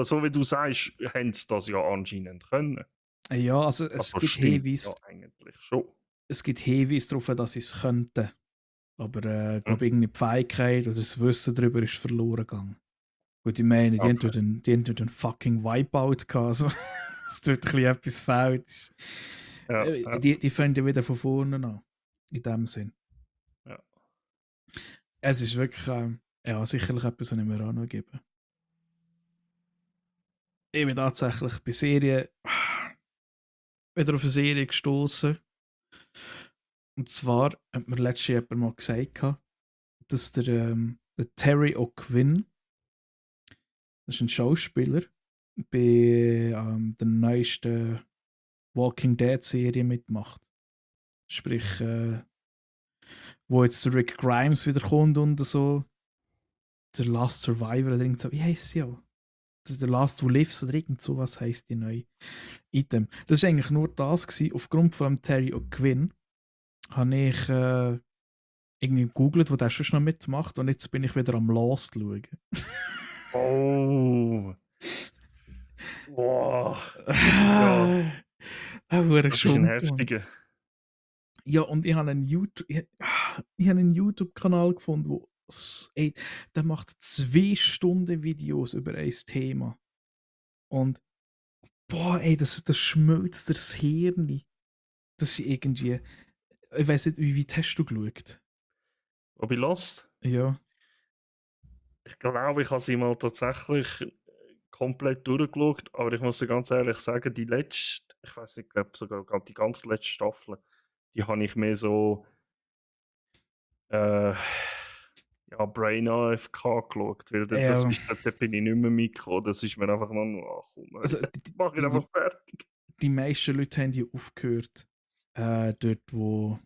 so wie du sagst, haben sie das ja anscheinend können. ja, also Also stimmt ja eigentlich schon. Es gibt Hinweise darauf, dass sie es könnten. Aber ich Hm? glaube, irgendeine Fähigkeit oder das Wissen darüber ist verloren gegangen. Gut, ich meine, Okay. die haben dort einen fucking Wipeout gehabt. Also, dass dort ein bisschen etwas fehlt. Ja, ja, Die fangen ja wieder von vorne an. In dem Sinn. ja. Es ist wirklich, ja, sicherlich etwas, was ich mir auch noch gebe. Ich bin tatsächlich bei Serien wieder auf eine Serie gestoßen. Und zwar hat mir letztes Jahr jemand mal gesagt, dass der Terry O'Quinn, das ist ein Schauspieler, bei der neuesten Walking Dead Serie mitmacht. Sprich, wo jetzt der Rick Grimes wieder kommt und so. Der Last Survivor oder irgend so. Wie heisst sie auch? Der Last Who Lives oder irgend sowas heisst die neue Item. Das war eigentlich nur das gewesen. Aufgrund von Terry O'Quinn habe ich irgendwie gegoogelt, wo der schon noch mitmacht und jetzt bin ich wieder am Lost schauen. Oh. Boah. Das, ja, Ah, wurde das ist ein geschumpelt. heftiger. Ja, und ich habe einen YouTube-Kanal gefunden, ey, der macht 2 Stunden Videos über ein Thema. Und boah, ey, das schmilzt dir das Hirn. Das ist irgendwie, ich weiß nicht, wie weit hast du geschaut? Ob ich Lost? Ja. Ich glaube, ich habe sie mal tatsächlich komplett durchgeschaut, aber ich muss dir ganz ehrlich sagen, die letzte, ich weiß nicht, ich glaube sogar die ganz letzte Staffel, die habe ich mehr so äh, ja, Brain AFK geschaut, weil das Ja, ist, da bin ich nicht mehr mitgekommen. Das ist mir einfach noch, ach komm, also mach ich einfach fertig. die meisten Leute haben ja aufgehört, dort, wo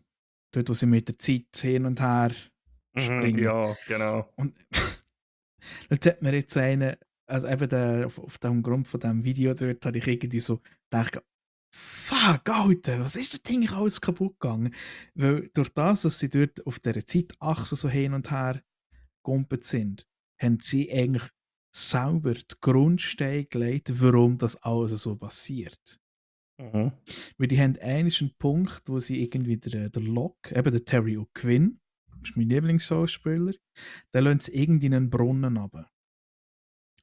sie mit der Zeit hin und her Mhm, springen. ja, genau. Und jetzt hat mir jetzt einen, also eben auf dem Grund von diesem Video dort, habe ich irgendwie so gedacht, fuck, Alter, was ist das Ding alles kaputt gegangen? Weil durch das, dass sie dort auf dieser Zeitachse so hin und her gumpet sind, haben sie eigentlich sauber die Grundsteine gelegt, warum das alles so passiert. Mhm. Weil die haben einen Punkt, wo sie irgendwie der Locke, eben der Terry O'Quinn, das ist mein Lieblingsschauspieler, der lässt sie irgendwie in einen Brunnen runter.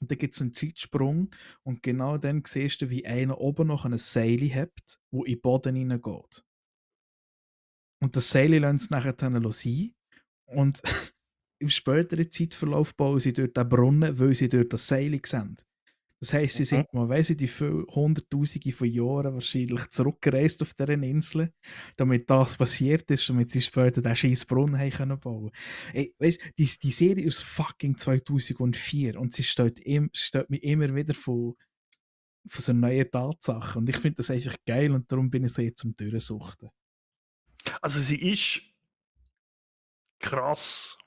Und dann gibt es einen Zeitsprung und genau dann siehst du, wie einer oben noch ein Seil hat, wo in den Boden hineingeht. Und das Seil lassen sie nachher dann sein. Und im späteren Zeitverlauf bauen sie dort den Brunnen, weil sie dort das Seil sehen. Das heisst, sie Mhm. sind mal, weiss ich, die Hunderttausende von Jahren wahrscheinlich zurückgereist auf dieser Insel, damit das passiert ist, damit sie später den scheiß Brunnen haben können bauen. Ey, weißt, die Serie ist fucking 2004 und sie steht mir immer wieder von so neuen Tatsachen. Und ich finde das einfach geil und darum bin ich so jetzt zum Durchsuchten. Also sie ist krass.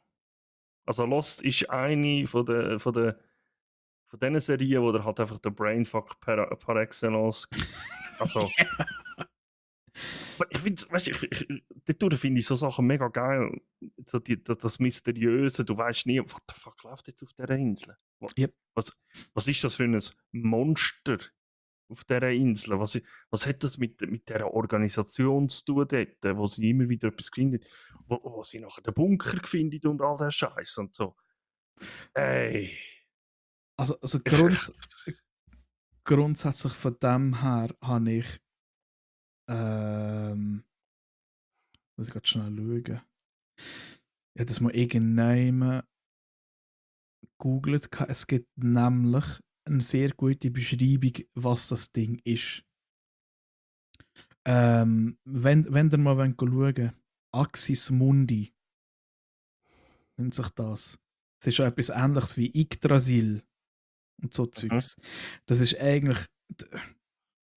Also Lost ist eine von den Serien, wo der halt einfach der Brainfuck par excellence gibt. Also, ich finde, weißt du, dadurch finde ich so Sachen mega geil. So das Mysteriöse, du weißt nie, what the fuck läuft jetzt auf dieser Insel? Yep. Was, was ist das für ein Monster auf dieser Insel? Was hat das mit dieser Organisation zu tun dort, wo sie immer wieder etwas finden, wo sie nachher den Bunker finden und all der Scheiß und so. Ey. Also Ich, grundsätzlich von dem her habe ich, muss ich gerade schnell schauen. Ich habe das mal irgendwann gegoogelt. Es gibt nämlich eine sehr gute Beschreibung, was das Ding ist. Wenn ihr mal schauen wollt, Axis Mundi nennt sich das. Es ist schon etwas ähnliches wie Yggdrasil und so mhm, Zeugs. Das ist eigentlich,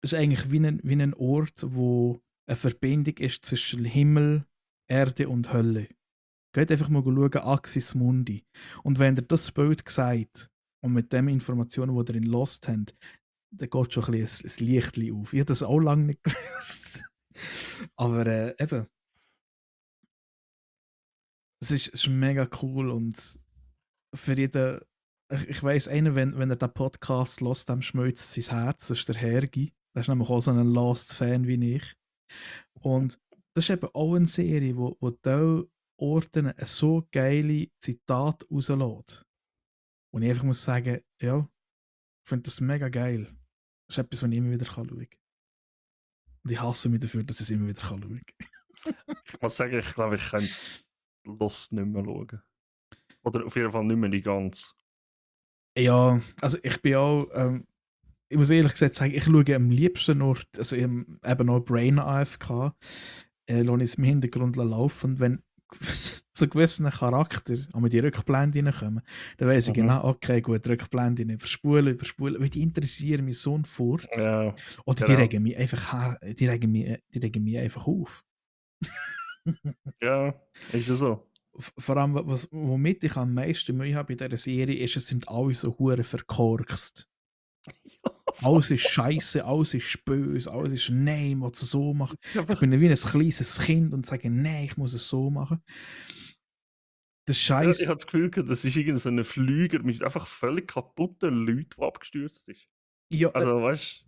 wie ein Ort, wo eine Verbindung ist zwischen Himmel, Erde und Hölle. Geht einfach mal schauen, Axis Mundi. Und wenn ihr das Bild seht und mit den Informationen, die ihr in Lost habt, dann geht schon ein bisschen ein Lichtchen auf. Ich habe das auch lange nicht gewusst. Aber eben, es ist mega cool und für jeden, ich weiss, einer, wenn er den Podcast hört, dem schmilzt sein Herz, das ist der Hergi. Der ist nämlich auch so ein Lost-Fan wie ich. Und das ist eben auch eine Serie, wo diese Orten so geile Zitate rauslässt. Und ich einfach muss sagen, ja, ich finde das mega geil. Das ist etwas, was ich immer wieder schauen kann. Und ich hasse mich dafür, dass ich es immer wieder schauen kann. ich muss sagen, ich glaube, ich könnte Lost nicht mehr schauen. Oder auf jeden Fall nicht mehr die ganze. Ja, also ich bin auch, ich muss ehrlich gesagt sagen, ich schaue am liebsten noch, also eben auch Brain AFK, lasse ich es im Hintergrund laufen und wenn zu gewissen Charakter aber die Rückblenden reinkommen, dann weiss ich Mhm. genau, okay, gut, Rückblenden überspulen, weil die interessieren mich so ein Furz. Ja, Oder die genau. regen mich einfach die regen mich einfach auf. Ja, ist ja so. Vor allem, womit ich am meisten Mühe habe bei dieser Serie, ist, es sind alle so hure verkorkst. Ja, voll. Alles ist scheiße, alles ist böse, alles ist nein, ich will es so machen. Das ist Ich einfach, bin wie ein kleines Kind und sage, nein, ich muss es so machen. Das ja, ich Scheiß, habe das Gefühl, das ist irgendein so ein Flüger mit einfach völlig kaputten Leuten, der abgestürzt ist. ja, Also, weißt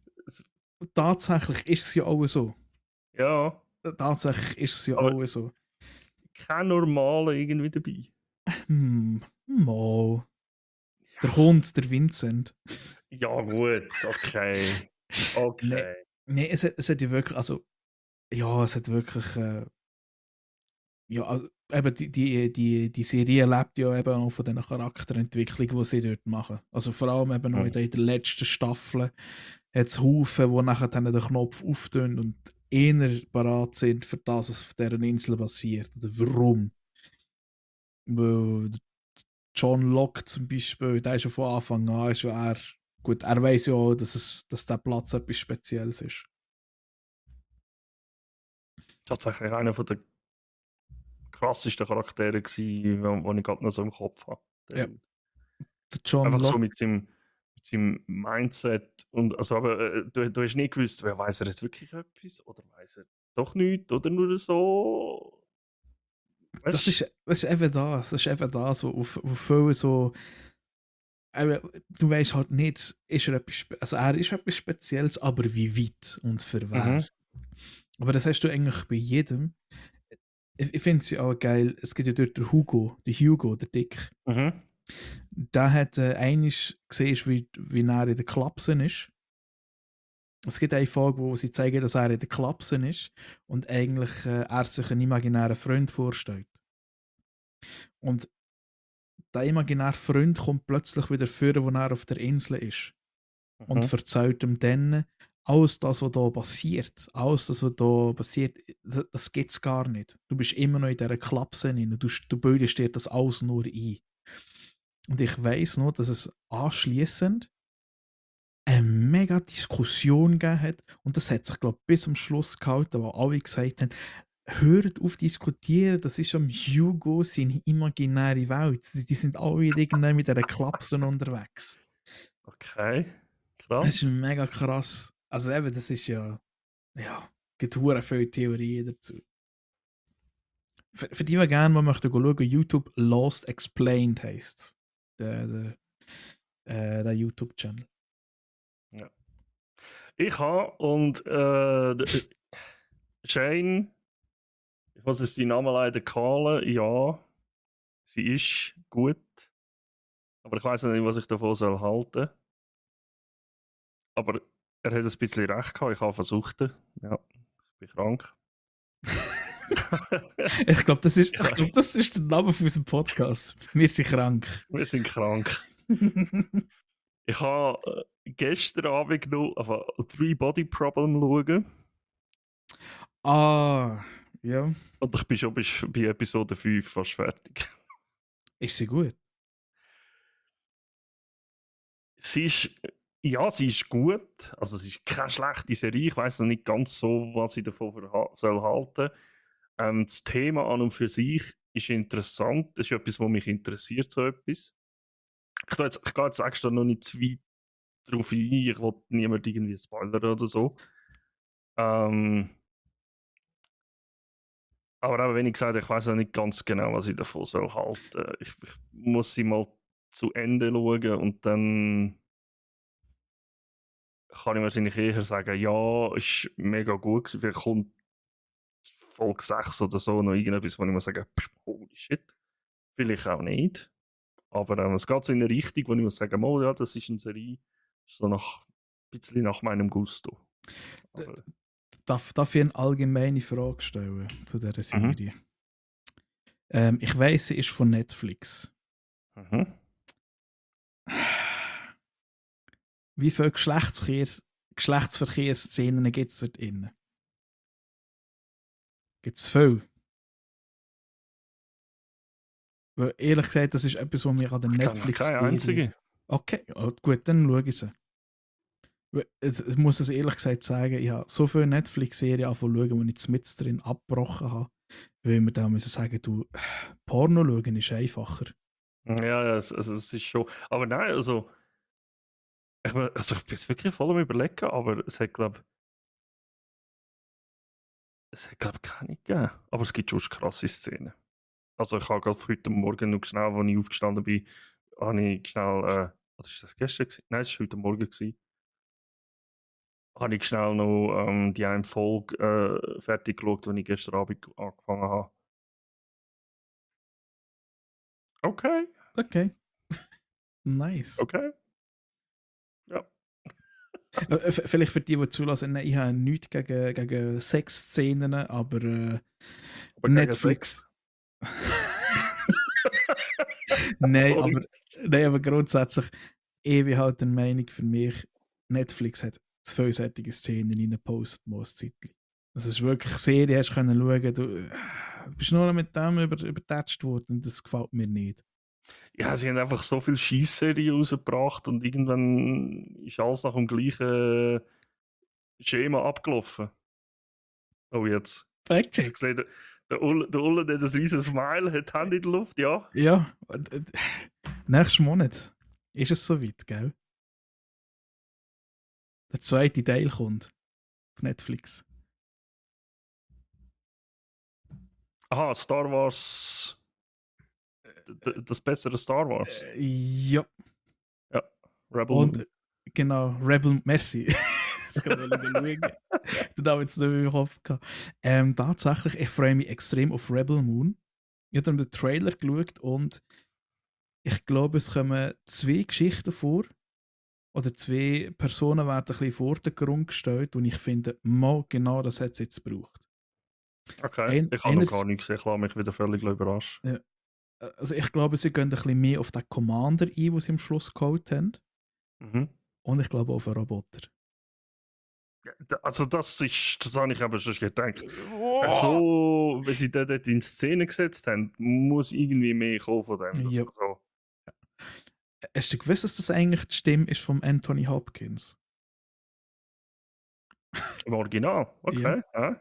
du, tatsächlich ist es ja auch so. ja. tatsächlich ist es ja Aber auch so. kein normaler irgendwie dabei. Mal. Der Ja, Hund, der Vincent. ja gut, okay. Nee, Okay. nee, es hat ja wirklich, also, ja, es hat wirklich, ja, also, eben die Serie lebt ja eben auch von den Charakterentwicklungen, die sie dort machen. Also vor allem eben noch Mhm. in der letzten Staffel hat es Haufen, die nachher dann den Knopf auftun und eher parat sind für das, was auf dieser Insel passiert. Oder warum. Weil John Locke zum Beispiel, der ist ja von Anfang an, ist ja er, gut, er weiß ja auch, dass der Platz etwas Spezielles ist. Tatsächlich einer von der krassesten Charaktere gewesen, den ich gerade noch so im Kopf habe. Der Ja, Dude. der John Einfach so Locke. mit seinem Mindset und also aber du hast nie gewusst, wer weiß er jetzt wirklich etwas oder weiß er doch nichts oder nur so. Das Weißt ist eben das ist eben das, wo viele so, eben, du weißt halt nicht, ist er etwas, also er ist etwas Spezielles, aber wie weit und für du? wer. Aber das hast du eigentlich bei jedem. Ich finde es ja auch geil, es gibt ja dort der Hugo, der Dick. Mhm. Der hat einiges gesehen, wie er in der Klapsen ist. Es gibt eine Folge, wo sie zeigen, dass er in der Klapsen ist und eigentlich er sich einen imaginären Freund vorstellt. Und der imaginäre Freund kommt plötzlich wieder vor, wo er auf der Insel ist und Mhm. erzählt ihm dann, alles das, was da passiert, alles das, was da passiert, das gibt es gar nicht. Du bist immer noch in dieser Klapse drin, du bildest dir das alles nur ein. Und ich weiss noch, dass es anschliessend eine mega Diskussion gegeben hat und das hat sich, glaube ich, bis zum Schluss gehalten, wo alle gesagt haben, hört auf diskutieren, das ist am Hugo seine imaginäre Welt. Die sind alle irgendwie mit dieser Klapsen unterwegs. Okay, Das ist krass. mega krass. Also eben, das ist ja, gibt hure viele Theorien dazu. Für die, die gerne mal möchten schauen, YouTube Lost Explained heisst der YouTube-Channel. Ja. Ich habe und Shane, ich muss jetzt die Namen leider callen, ja, sie ist gut, aber ich weiß nicht, was ich davon soll halten. Aber er hat ein bisschen recht gehabt, ich habe versucht. Ja, ich bin krank. Ich glaube, Ja, das ist der Name von unserem Podcast. Wir sind krank. wir sind krank. Ich habe gestern Abend noch auf Three Body Problem schauen Ah, ja. und ich bin schon bei Episode 5 fast fertig. Ist sie gut? Sie ist, ja, sie ist gut. Also, es ist keine schlechte Serie. Ich weiß noch nicht ganz so, was ich davon soll halten. Das Thema an und für sich ist interessant. Das ist etwas, was mich interessiert, so etwas. Ich gehe jetzt extra noch nicht zu weit drauf ein. Ich will niemand irgendwie spoilern oder so. Ähm, aber eben, wenn ich gesagt habe, ich weiß noch nicht ganz genau, was ich davon soll halten. Ich muss sie mal zu Ende schauen und dann kann ich wahrscheinlich eher sagen, ja, ist mega gut gewesen. Vielleicht kommt Folge 6 oder so noch irgendetwas, wo ich muss sagen, holy shit. Vielleicht auch nicht. Aber es geht so in eine Richtung, wo ich muss sagen, oh ja, das ist eine Serie, so nach, ein bisschen nach meinem Gusto. D- Aber, darf ich eine allgemeine Frage stellen zu dieser mhm, Serie? Ich weiss, sie ist von Netflix. mhm. Wie viele Geschlechtsverkehrsszenen gibt es dort drin? Gibt es viele? Weil ehrlich gesagt, das ist etwas, was mich an der Ich kenne noch keine Netflix-Serie. einzige. Okay, ja, gut, dann schaue ich sie. Weil ich muss es ehrlich gesagt sagen, ich habe so viele Netflix-Serien angefangen, wo ich jetzt mit drin abgebrochen habe, weil wir da müssen sagen, du, Porno schauen ist einfacher. Ja, ja, es ist schon. Aber nein, also also ich bin jetzt wirklich voll am Überlegen, aber es hat, glaub keine gegeben. Aber es gibt schon krasse Szenen. Also ich habe gerade heute Morgen noch schnell, als ich aufgestanden bin, habe ich schnell, oder ist das gestern gewesen? Nein, es war heute Morgen gewesen. habe ich schnell noch die eine Folge fertig geschaut, die ich gestern Abend angefangen habe. Okay, Okay, nice. okay. Ja. Vielleicht für die, die zulassen, nein, ich habe nichts gegen Sexszenen, aber Aber gegen Sex. Netflix. Nein, Sorry. aber grundsätzlich, ich bin halt der Meinung, für mich, Netflix hat zu viele solche Szenen reingepostet, mal ein Zeitchen. Das ist wirklich Serie, hast du können schauen, du bist nur noch mit dem übertätscht worden und das gefällt mir nicht. Ja, sie haben einfach so viel Schießserie rausgebracht und irgendwann ist alles nach dem gleichen Schema abgelaufen. Oh, jetzt. Ich habe Fact-check. gesehen, der Ulle, der das riesen Smile hat, Hand in der Luft, ja. Ja, nächsten Monat ist es soweit, gell? Der zweite Teil kommt auf Netflix. Aha, Star Wars. Das bessere Star Wars. Ja, Ja, Rebel und Moon. genau, Rebel, merci. Das kann man schauen. Den habe ich jetzt nicht mehr im Kopf gehabt. Tatsächlich, ich freue mich extrem auf Rebel Moon. Ich habe den Trailer geschaut und ich glaube, es kommen zwei Geschichten vor. Oder zwei Personen werden ein bisschen in den Vordergrund gestellt und ich finde, mal genau das hat es jetzt gebraucht. Okay, ich habe noch gar Einers, nichts gesehen, ich lasse mich wieder völlig überraschen. ja, also ich glaube, sie gehen ein bisschen mehr auf den Commander ein, den sie am Schluss geholt haben. Mhm. Und ich glaube auch auf einen Roboter. Ja, also das habe ich aber schon gedacht. So, wie sie den dort in Szene gesetzt haben, muss irgendwie mehr kommen von dem. Ja. Also, Hast du gewusst, dass das eigentlich die Stimme ist von Anthony Hopkins? im Original, Ja. okay.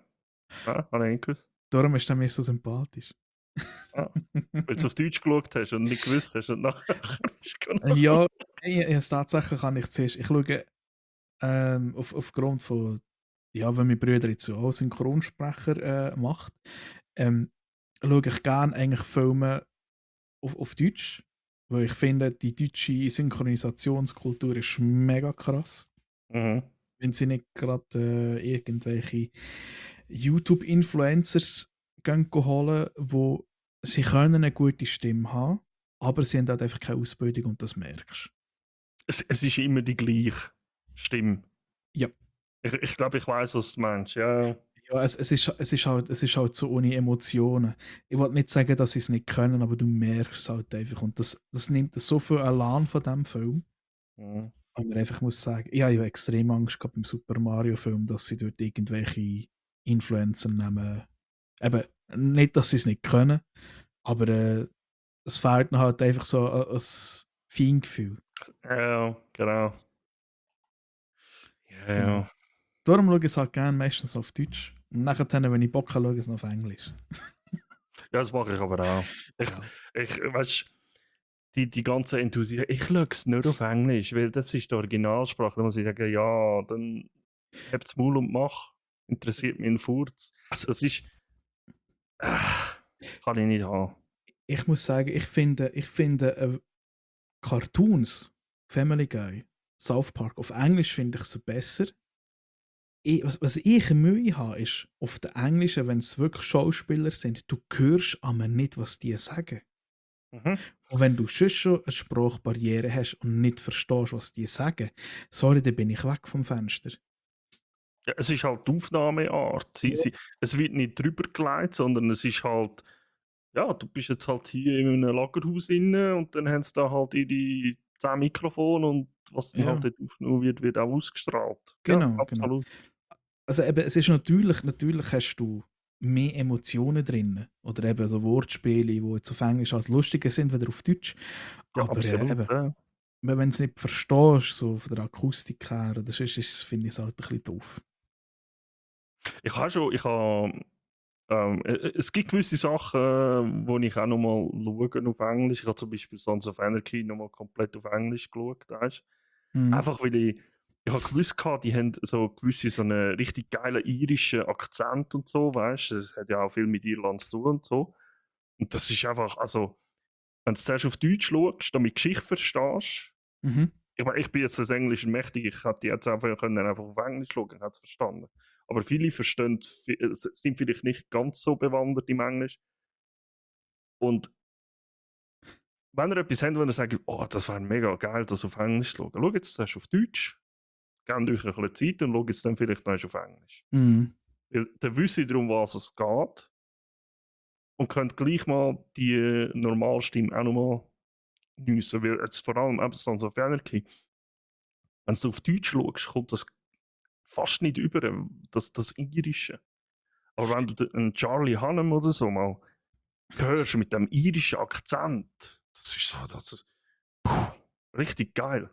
Habe ich nicht gewusst. Darum ist er mir so sympathisch. Ah, weil du auf Deutsch geschaut hast und nicht gewusst hast und nachher ist genau. Ja, tatsächlich kann ich zuerst. Ich schaue aufgrund von, ja, wenn mein Bruder jetzt so auch Synchronsprecher macht, schaue ich gerne eigentlich Filme auf Deutsch, weil ich finde, die deutsche Synchronisationskultur ist mega krass. Mhm. Wenn sie nicht gerade irgendwelche YouTube-Influencers holen, wo sie können eine gute Stimme haben, aber sie haben halt einfach keine Ausbildung und das merkst du. Es ist immer die gleiche Stimme. Ja. Ich glaube, ich weiß, was du meinst. Ja. Ja, es ist halt so ohne Emotionen. Ich wollte nicht sagen, dass sie es nicht können, aber du merkst es halt einfach. Und das nimmt so viel Elan von diesem Film. Mhm. Und man einfach muss sagen, ich habe extrem Angst gehabt beim Super Mario-Film, dass sie dort irgendwelche Influencer nehmen. Eben, nicht, dass sie es nicht können, aber es fehlt ihnen halt einfach so ein Feingefühl. Ja, genau. Ja, Genau. ja. Darum schaue ich es halt gerne meistens auf Deutsch. Und nachher, wenn ich Bock habe, schaue ich es noch auf Englisch. Ja, das mache ich aber auch. Ja. Weißt die ganze Enthusiasmus, ich schaue es nur auf Englisch, weil das ist die Originalsprache. Da muss ich sagen, ja, dann habt's Maul und mach. Interessiert mich ein Furz. Also, Das ist. Äh, kann ich nicht haben. ich muss sagen, ich finde Cartoons, Family Guy, South Park, auf Englisch finde ich sie besser. Was ich Mühe habe, ist, auf der Englischen, wenn es wirklich Schauspieler sind, du hörst aber nicht, was die sagen. Mhm. Und wenn du schon eine Sprachbarriere hast und nicht verstehst, was die sagen, sorry, dann bin ich weg vom Fenster. Ja, es ist halt die Aufnahmeart. Es wird nicht drüber gelegt, sondern es ist halt, ja, du bist jetzt halt hier in einem Lagerhaus inne und dann haben sie da halt ihre 10 Mikrofone und was dann halt Ja, dort aufgenommen wird, wird auch ausgestrahlt. Ja, genau. absolut. Also eben, es ist natürlich hast du mehr Emotionen drin. Oder eben so Wortspiele, die jetzt auf Englisch halt lustiger sind, als auf Deutsch. Ja, Aber absolut. eben, Ja. wenn du es nicht verstehst, so von der Akustik her, oder sonst finde ich es halt ein bisschen doof. Es gibt gewisse Sachen, wo ich auch nochmal schaue auf Englisch. Ich habe zum Beispiel Sons of Anarchy nochmal komplett auf Englisch geschaut, weißt? Mhm. Einfach weil ich habe gewusst gehabt, die haben so einen richtig geilen irischen Akzent und so, weißt? Das hat ja auch viel mit Irland zu tun und so. Und das ist einfach, also, wenn du zuerst auf Deutsch schaust, damit die Geschichte verstehst, Mhm. Ich meine, ich bin jetzt das Englisch mächtig, ich hätte jetzt einfach können einfach auf Englisch schauen, ich hätte es verstanden. Aber viele sind vielleicht nicht ganz so bewandert im Englisch. Und wenn ihr etwas habt, wo ihr sagt, oh, das wäre mega geil, das auf Englisch zu schauen, schaut jetzt zuerst auf Deutsch, gebt euch ein bisschen Zeit und schaut jetzt dann vielleicht noch auf Englisch. Mhm. Weil dann wisst ihr, um was es geht und könnt gleich mal die Normalstimme auch nochmal geniessen. Weil jetzt vor allem eben Sons of Anarchy, wenn du auf Deutsch schaust, kommt das fast nicht über, das Irische. Aber wenn du einen Charlie Hunnam oder so mal hörst mit dem irischen Akzent, das ist so, richtig geil.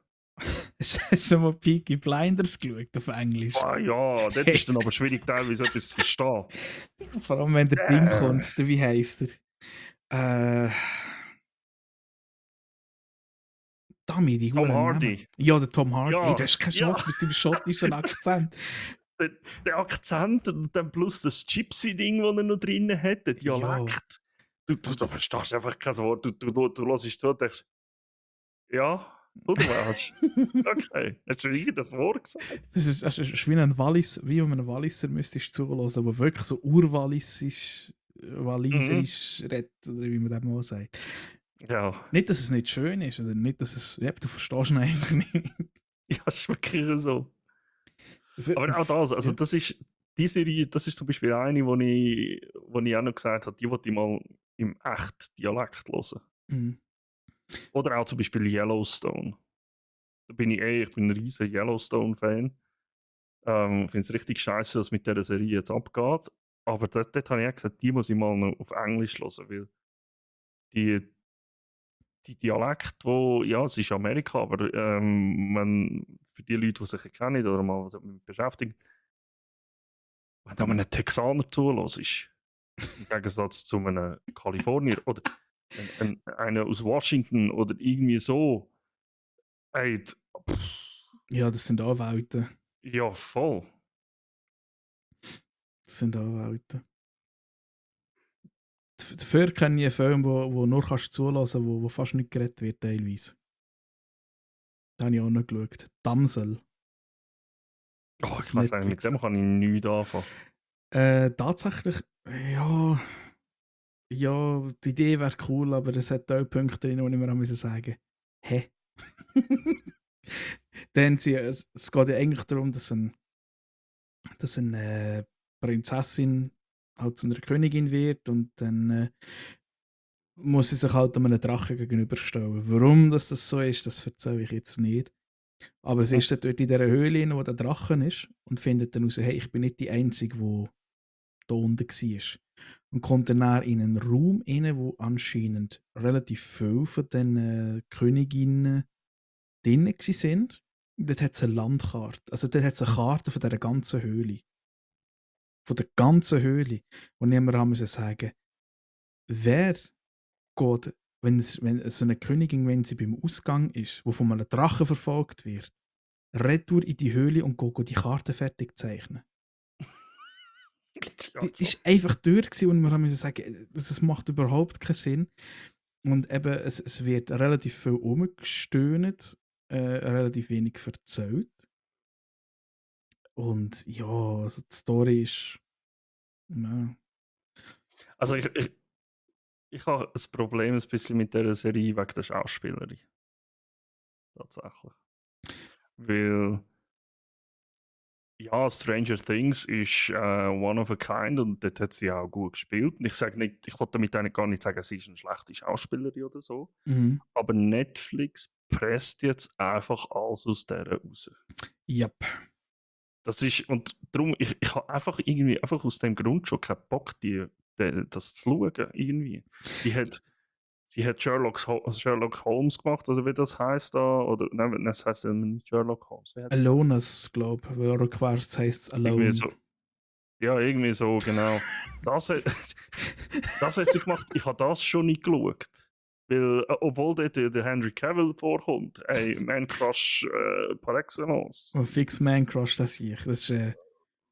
Hast du schon mal Peaky Blinders geschaut auf Englisch? Ah ja, dort ist dann aber schwierig, teilweise etwas zu verstehen. Vor allem, wenn der Ding kommt, wie heisst er? Dummy, die Tom Huren Namen. Hardy. Ja, der Tom Hardy. Ja, Ey, das ist keine Chance mit seinem schottischen Akzent. Der Akzent und dann plus das Gypsy-Ding, das er noch drin hat, der Dialekt. Du verstehst einfach kein Wort. Du hörst zu und denkst, ja, du warst. Okay, hast du irgendein Wort gesagt? Das ist wie ein Wallis, wie um einen Walliser müsstest du zuhören, der wirklich so urwalliserisch redet, oder wie man das mal sagt. Ja. Nicht, dass es nicht schön ist, oder nicht, dass es. Ja, du verstehst ihn einfach nicht. Ja, ist wirklich so. Aber auch das, also das ist, die Serie, das ist zum Beispiel eine, wo ich auch noch gesagt habe, die wollte ich mal im echt Dialekt hören. Mhm. Oder auch zum Beispiel Yellowstone. Da bin ich bin ein riesiger Yellowstone-Fan. Ich finde es richtig scheiße, was mit dieser Serie jetzt abgeht. Aber dort habe ich auch gesagt, die muss ich mal noch auf Englisch hören, weil die Dialekt, wo, ja, es ist Amerika, aber für die Leute, die sich kennen oder mal damit beschäftigen, wenn du einem Texaner zuhörst, im Gegensatz zu einem Kalifornier oder einer aus Washington oder irgendwie so, ey, Ja, das sind Anwälte. ja, voll. Das sind Anwälte. Dafür kenne ich einen Film, wo nur kannst zulassen, wo fast nicht geredet wird, teilweise. Da habe ich auch noch geschaut. Damsel. Oh, ich weiß nicht, mit dem kann ich nichts anfangen. Tatsächlich, ja, die Idee wäre cool, aber es hat auch Punkte drin, wo ich mir auch sagen muss, hä? Es geht ja eigentlich darum, dass eine Prinzessin halt zu einer Königin wird und dann muss sie sich halt einem Drachen gegenüberstellen. Warum das so ist, das erzähle ich jetzt nicht. Aber sie ist dann dort in dieser Höhle, wo der Drachen ist und findet dann heraus, hey, ich bin nicht die Einzige, die da unten war. Und kommt dann in einen Raum rein, wo anscheinend relativ viele von den Königinnen drin sind. Und dort hat es eine Landkarte. Also dort hat es eine Karte von dieser ganzen Höhle. Von der ganzen Höhle. Und ich mir muss sagen, wer geht, wenn so eine Königin, wenn sie beim Ausgang ist, wo von einem Drachen verfolgt wird, retour in die Höhle und geht die Karte fertig zeichnen. Die ist einfach durch und wir haben sagen, das macht überhaupt keinen Sinn. Und eben, es wird relativ viel umgestöhnt, relativ wenig erzählt. Und ja, also die Story ist. Ja. Also ich habe ein Problem ein bisschen mit dieser Serie wegen der Schauspielerin. Tatsächlich. Weil ja, Stranger Things ist one of a kind und dort hat sie auch gut gespielt. Und ich sage nicht, ich wollte damit eigentlich gar nicht sagen, sie ist eine schlechte Schauspielerin oder so. Mhm. Aber Netflix presst jetzt einfach alles aus der raus. Yep. Das ist, und darum, ich habe einfach irgendwie, einfach aus dem Grund schon keinen Bock, das zu schauen, irgendwie. Sie hat Sherlock Holmes gemacht, oder wie das heißt da, oder, nein, das heißt nicht Sherlock Holmes. Alones, glaube ich, weil rückwärts heisst es Alone. Irgendwie so. Ja, irgendwie so, genau. Das hat sie gemacht. Ich habe das schon nicht geschaut. Weil, obwohl dort der Henry Cavill vorkommt, ey, Man Crush par excellence. Und fix Man Crush, das sehe ich. Das ist,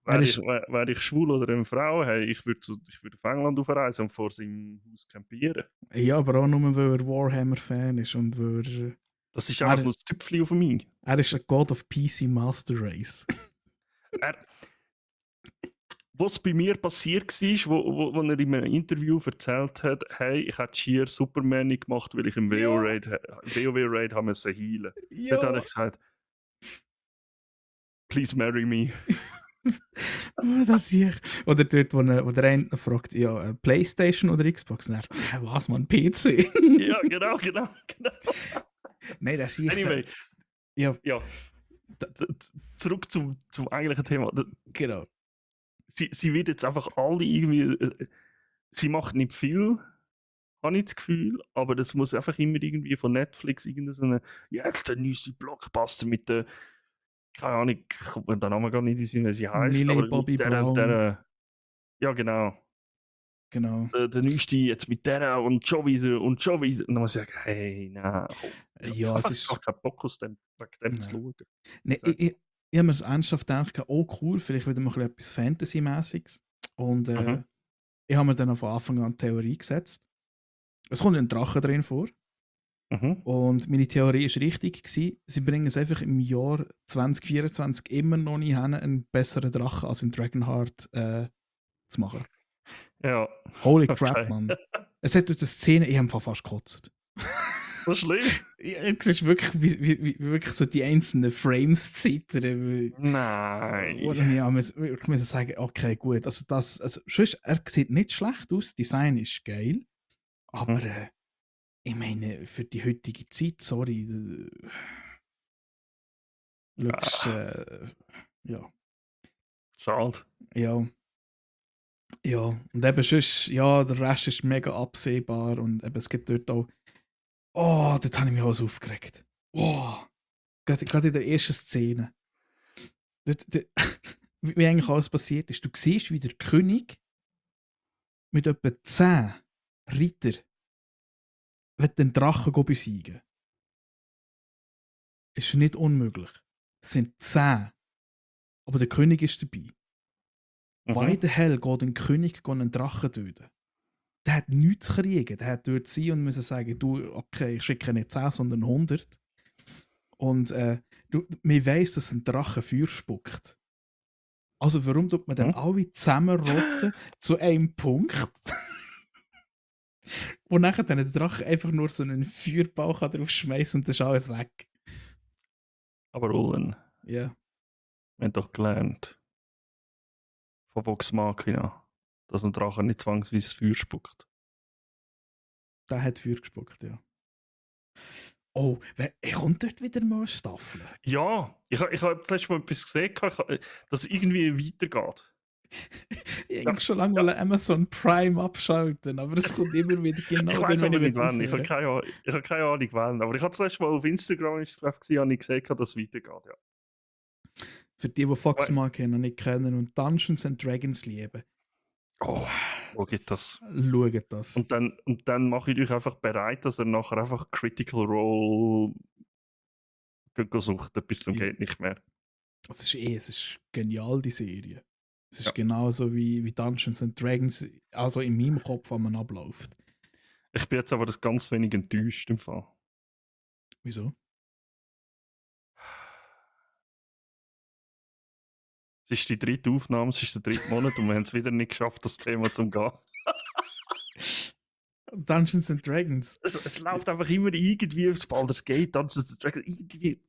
Wäre ich schwul oder eine Frau, hey, ich würde auf England aufreisen und vor seinem Haus campieren. ja, aber auch nur, weil er Warhammer-Fan ist und weil er Das ist einfach Er, nur das Tüpfchen auf dem i. er ist ein God of PC Master Race. Er, was bei mir passiert war, wo er in einem Interview erzählt hat, hey, ich habe schier Superman nicht gemacht, weil ich im Ja, WoW-Raid haben müssen healen. Dort habe ja. ich gesagt, please marry me. Das sehe ich. Oder dort, wo der eine fragt, ja, Playstation oder Xbox? Und er, was, man, PC? Ja, genau. Nein, das sehe ich. Anyway, Ja, ja, zurück zum eigentlichen Thema. genau. Sie wird jetzt einfach alle irgendwie. Sie macht nicht viel, habe ich das Gefühl, aber das muss einfach immer irgendwie von Netflix irgendeine. Ja, jetzt der neueste Blockbuster mit der. Keine Ahnung, kommt mir der Name gar nicht in den Sinn, wie sie heißt, Millie aber Bobby mit Brown. ja, genau. Genau. Der neueste jetzt mit der und schon wieder und schon wieder. Und dann muss ich sagen, hey, nein, komm. Ich habe Ja, es einfach gar ist. keinen Bock aus wegen dem zu Nein. schauen. Nee, ich habe mir das ernsthaft gedacht, oh cool, vielleicht wieder mal etwas Fantasy-mäßiges. Und Mhm. ich habe mir dann von Anfang an die Theorie gesetzt. Es kommt ein Drache drin vor. Mhm. Und meine Theorie war richtig gewesen. Sie bringen es einfach im Jahr 2024 immer noch nicht hin, einen besseren Drachen als in Dragonheart zu machen. Ja, Holy crap, okay. Mann. Es hat durch die Szene, ich habe fast gekotzt. So schlimm? Ja, es ist wirklich, wie wirklich so die einzelnen Frames zittern. Wo Nein. dann ich muss sagen, okay, gut. Sonst, er sieht nicht schlecht aus, das Design ist geil, aber Mhm. ich meine, für die heutige Zeit, sorry, looks, Ja, ja, schade. ja, ja. Und eben sonst, ja, der Rest ist mega absehbar und eben, es gibt dort auch, oh, dort habe ich mich auch so aufgeregt. Oh, gerade in der ersten Szene. Dort, wie eigentlich alles passiert ist. Du siehst, wie der König mit etwa 10 Ritter den Drachen besiegen. Ist nicht unmöglich. Es sind 10. Aber der König ist dabei. Why Mhm. the hell geht ein König einen Drachen töten? Der hat nichts zu kriegen. Der hat dort sein und müssen sagen, du, okay, ich schicke nicht 10, sondern 100. Und man weiss, dass ein Drache Feuer spuckt. Also warum tut man dann Mhm. alle zusammenrotten zu einem Punkt, wo nachher dann der Drache einfach nur so einen Feuerball drauf schmeißen und dann ist alles weg. Aber Ullen, Ja, wir haben doch gelernt von Vox Machina, dass ein Drache nicht zwangsweise Feuer spuckt. der hat Feuer gespuckt, ja. Oh, kommt dort wieder mal eine Staffel? Ja, ich habe das letzte Mal etwas gesehen, dass es irgendwie weitergeht. Ich Ja, eigentlich schon lange ja. wollte Amazon Prime abschalten, aber es kommt immer wieder Ich genau dann, weiß wenn aber nicht ich wann. Ich habe aufhören. keine, ich habe keine Ahnung wann. Aber ich habe das letzte Mal auf Instagram ist es, glaub ich, gesehen, habe ich gesehen, dass es weitergeht. Ja. Für die Fox Weil- Market noch nicht kennen und Dungeons and Dragons lieben, Oh, wo geht das? schaut das. Und dann mache ich euch einfach bereit, dass er nachher einfach Critical Role sucht, bis zum Ja. geht nicht mehr. Es ist genial, die Serie. Es ist Ja. genauso wie Dungeons and Dragons, also in meinem Kopf, wenn man abläuft. Ich bin jetzt aber das ganz wenig enttäuscht im Fall. Wieso? Es ist die dritte Aufnahme, es ist der dritte Monat und wir haben es wieder nicht geschafft, das Thema zu gehen. Dungeons and Dragons. Es läuft einfach immer irgendwie aufs Baldur's Gate, Dungeons & Dragons, irgendwie,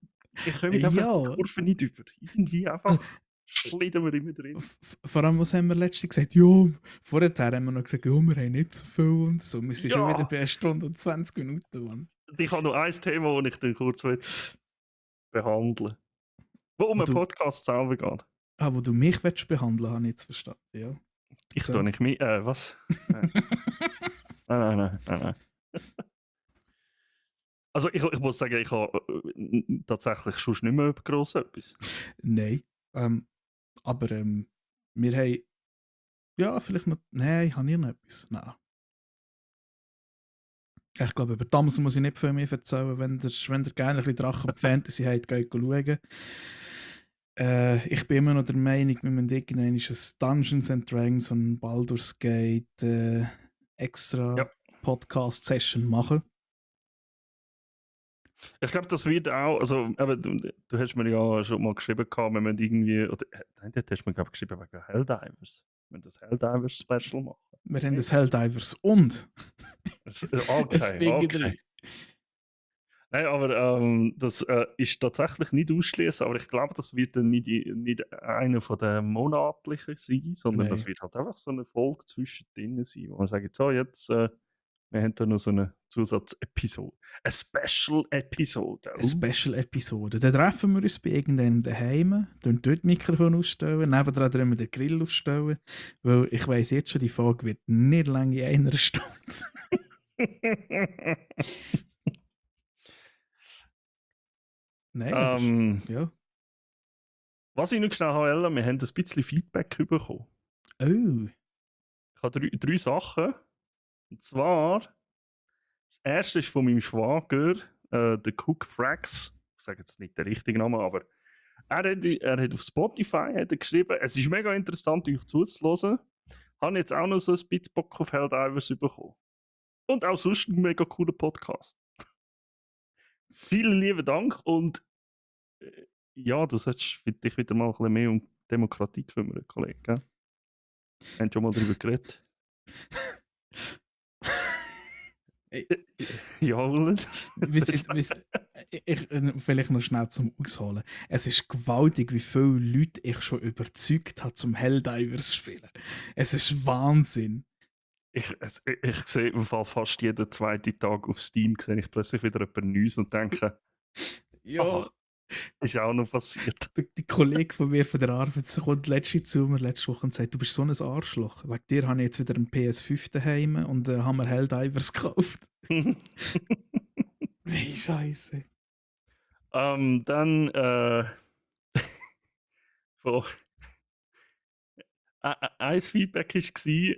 wir kommen einfach die Ja, Kurve nicht über. Irgendwie also, einfach schlittern wir immer drin. vor allem, was haben wir letztens gesagt? Ja, vorher haben wir noch gesagt, ja, wir haben nicht so viel und so. Wir sind schon wieder Ja, bei 1 Stunde und 20 Minuten, Mann. ich habe noch ein Thema, das ich dann kurz behandeln will. Wo um Wo einen du, Podcast selber geht. wo du mich willst behandeln, habe ich jetzt verstanden. Ja. Ich tue So. nicht mehr. Was? Nein. Also ich muss sagen, ich habe tatsächlich schon nicht mehr gross etwas. Nein. Aber wir haben. Ja, vielleicht noch. Nein, habe ich noch etwas? Nein. Ich glaube, über Damals muss ich nicht viel mehr erzählen. Wenn ihr gerne ein bisschen Drachen und Fantasy habt, geht schauen. Ich bin immer noch der Meinung, wir müssen irgendwann ein Dungeons and Dragons und Baldur's Gate extra Ja. Podcast-Session machen. Ich glaube, das wird auch, also eben, du hast mir ja schon mal geschrieben, wenn man irgendwie, oder nein, dort hast du mir glaube geschrieben wegen Helldivers. Wenn das Helldivers Special machen. Wir haben das Helldivers und ein Okay, Swing okay. 3. Nein, aber das ist tatsächlich nicht ausschließen, aber ich glaube, das wird dann nicht einer von den monatlichen sein, sondern das Nein. wird halt einfach so eine Folge zwischendrin sein, wo man sagt, so jetzt, wir haben da noch so eine Zusatzepisode, eine Special-Episode. Eine Special-Episode. Dann treffen wir uns bei irgendeinem daheim, tun dort das Mikrofon ausstellen, nebendran tun wir den Grill aufstellen, weil ich weiss jetzt schon, die Folge wird nicht lange in einer Stunde. Nein, aber ja. Was ich noch schnell habe, wir haben ein bisschen Feedback bekommen. Oh. Ich habe drei Sachen. Und zwar, das erste ist von meinem Schwager, der Cook Frax. Ich sage jetzt nicht den richtigen Namen, aber er hat auf Spotify hat er geschrieben, es ist mega interessant, euch zuzuhören. Habe jetzt auch noch so ein bisschen Bock auf Helldivers bekommen. Und auch sonst ein mega cooler Podcast. Vielen lieben Dank und ja, du solltest dich wieder mal ein bisschen mehr um Demokratie kümmern, Kollege. Gell? Wir haben schon mal darüber geredet. Ja, Roland. Vielleicht noch schnell zum Ausholen. Es ist gewaltig, wie viele Leute ich schon überzeugt habe, zum Helldivers spielen. Es ist Wahnsinn. Ich sehe im Fall fast jeden zweiten Tag auf Steam, sehe ich plötzlich wieder jemand Neues und denke, Ja. Aha, ist ja auch noch passiert. Der Kollege von mir von der Arbeit kommt letzte Woche und sagt, du bist so ein Arschloch. Wegen dir habe ich jetzt wieder einen PS5 daheim und haben wir Helldivers gekauft. Hey, Scheiße. Dann von ein Feedback war,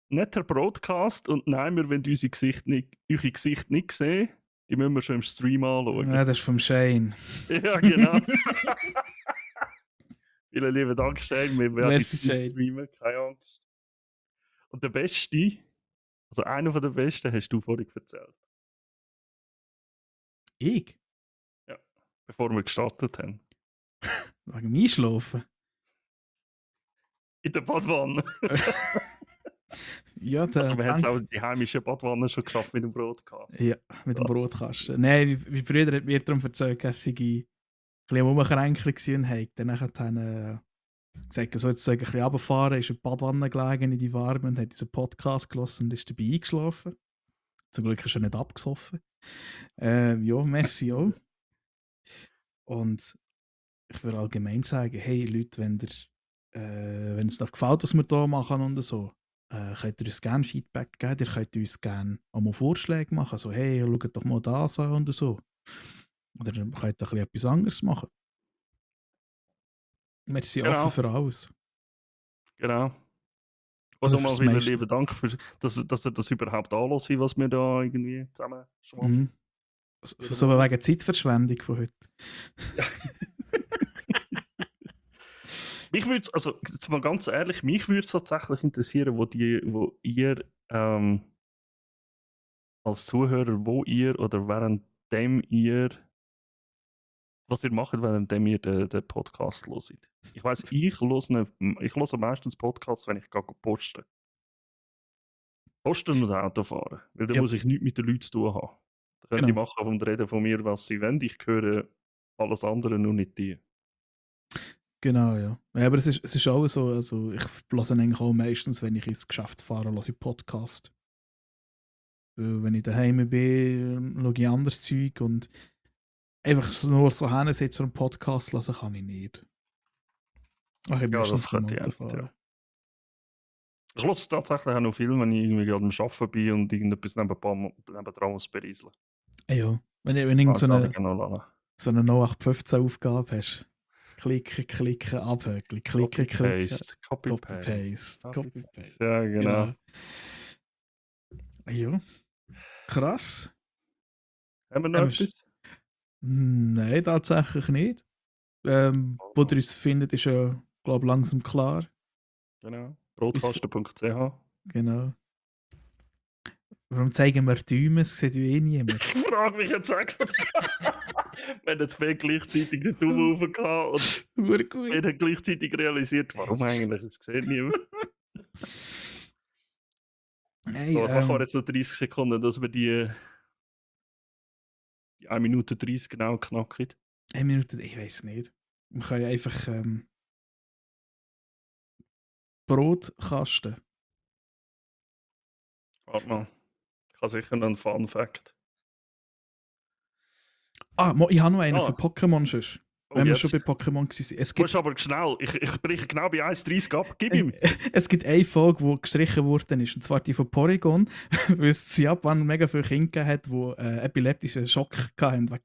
netter Broadcast und nein, wir wollen eure Gesicht nicht sehen. Die müssen wir schon im Stream anschauen. Ja, das ist vom Shane. Ja, genau. Vielen lieben Dank, Shane. Wir werden Merci, es nicht Shane. streamen, keine Angst. Und der Beste, also einer von der Besten, hast du vorhin erzählt. Ich? Ja, bevor wir gestartet haben. Wegen dem Einschlafen? In der Badwanne. Ja, Also wir haben es auch in die heimische Badwanne schon geschafft mit dem Broadcast. Ja, mit dem Brotkasten. Nein, mein Bruder hat mir darum erzählt, dass sie ein bisschen umkränklich waren und haben dann nachher gesagt, so jetzt soll ich ein bisschen runterfahren, ist in die Badwanne gelegen in die Warme und hat diesen Podcast gelassen und ist dabei eingeschlafen. Zum Glück ist er nicht abgesoffen. Ja, merci auch. Und ich würde allgemein sagen, hey Leute, wenn es euch gefällt, was wir hier machen und so, könnt ihr uns gerne Feedback geben, ihr könnt uns gerne auch mal Vorschläge machen, so hey, schaut doch mal das an und so. Oder ihr könnt ein bisschen etwas anderes machen. Wir sind offen für alles. Genau. Also Und mal fürs vielen meiste. lieben Dank, dass ihr das überhaupt anlässt, was wir da irgendwie zusammen schwaffen. Mhm. So wegen Zeitverschwendung von heute. Ja. Mich würde es, also jetzt mal ganz ehrlich, mich würde es tatsächlich interessieren, wo ihr als Zuhörer, wo ihr oder währenddem ihr, was ihr macht, währenddem ihr den Podcast hört. Ich weiss, ich höre meistens Podcasts, wenn ich posten. Posten und Autofahren, weil da muss ich nichts mit den Leuten zu tun haben. Da können die machen und reden von mir, was sie wollen. Ich höre alles andere, nur nicht die. Genau, ja. Ja, aber es ist auch so, also ich höre eigentlich auch meistens, wenn ich ins Geschäft fahre, höre ich Podcast. Wenn ich daheim bin, schaue ich anderes Zeug und einfach nur so hinsitzen und einen Podcast hören kann ich nicht. Ach, ich Ja, das könnte ich auch nicht, ja. Ich höre tatsächlich auch noch viel, wenn ich irgendwie gerade am Arbeiten bin und irgendetwas nebendran muss berieseln. Ja, wenn du so eine 0815-Aufgabe hast. Klicken, abhökeln, klicken. Copy-Paste. Ja, genau. Ja. Krass. Haben wir noch etwas? Nein, tatsächlich nicht. Wo ihr uns findet, ist ja, glaube ich, langsam klar. Genau. Broadcaster.ch. Genau. Warum zeigen wir Däume? Es sieht ja eh niemand. Ich frage mich jetzt auch gerade. Wir haben zwei gleichzeitig den Daumen rauf gehabt und Hure wir gut. haben gleichzeitig realisiert, warum eigentlich? Es sieht niemand. Hey, So, es machen wir jetzt noch 30 Sekunden, dass wir die 1 Minute 30 genau knacken. 1 Minute, ich weiß nicht. Wir können einfach Brotkasten. Warte mal. Ich habe sicher noch einen Fun Fact. Ich habe noch einen Ah. für Pokémon schon. Oh, Wenn wir jetzt. schon bei Pokémon waren. Es Du gibt, musst aber schnell. Ich breche genau bei 1,30 ab. Gib ihm. es gibt eine Folge, die gestrichen worden ist, und zwar die von Porygon, weil es in Japan mega viele Kinder gegeben hat, die epileptischen Schock hatten wegen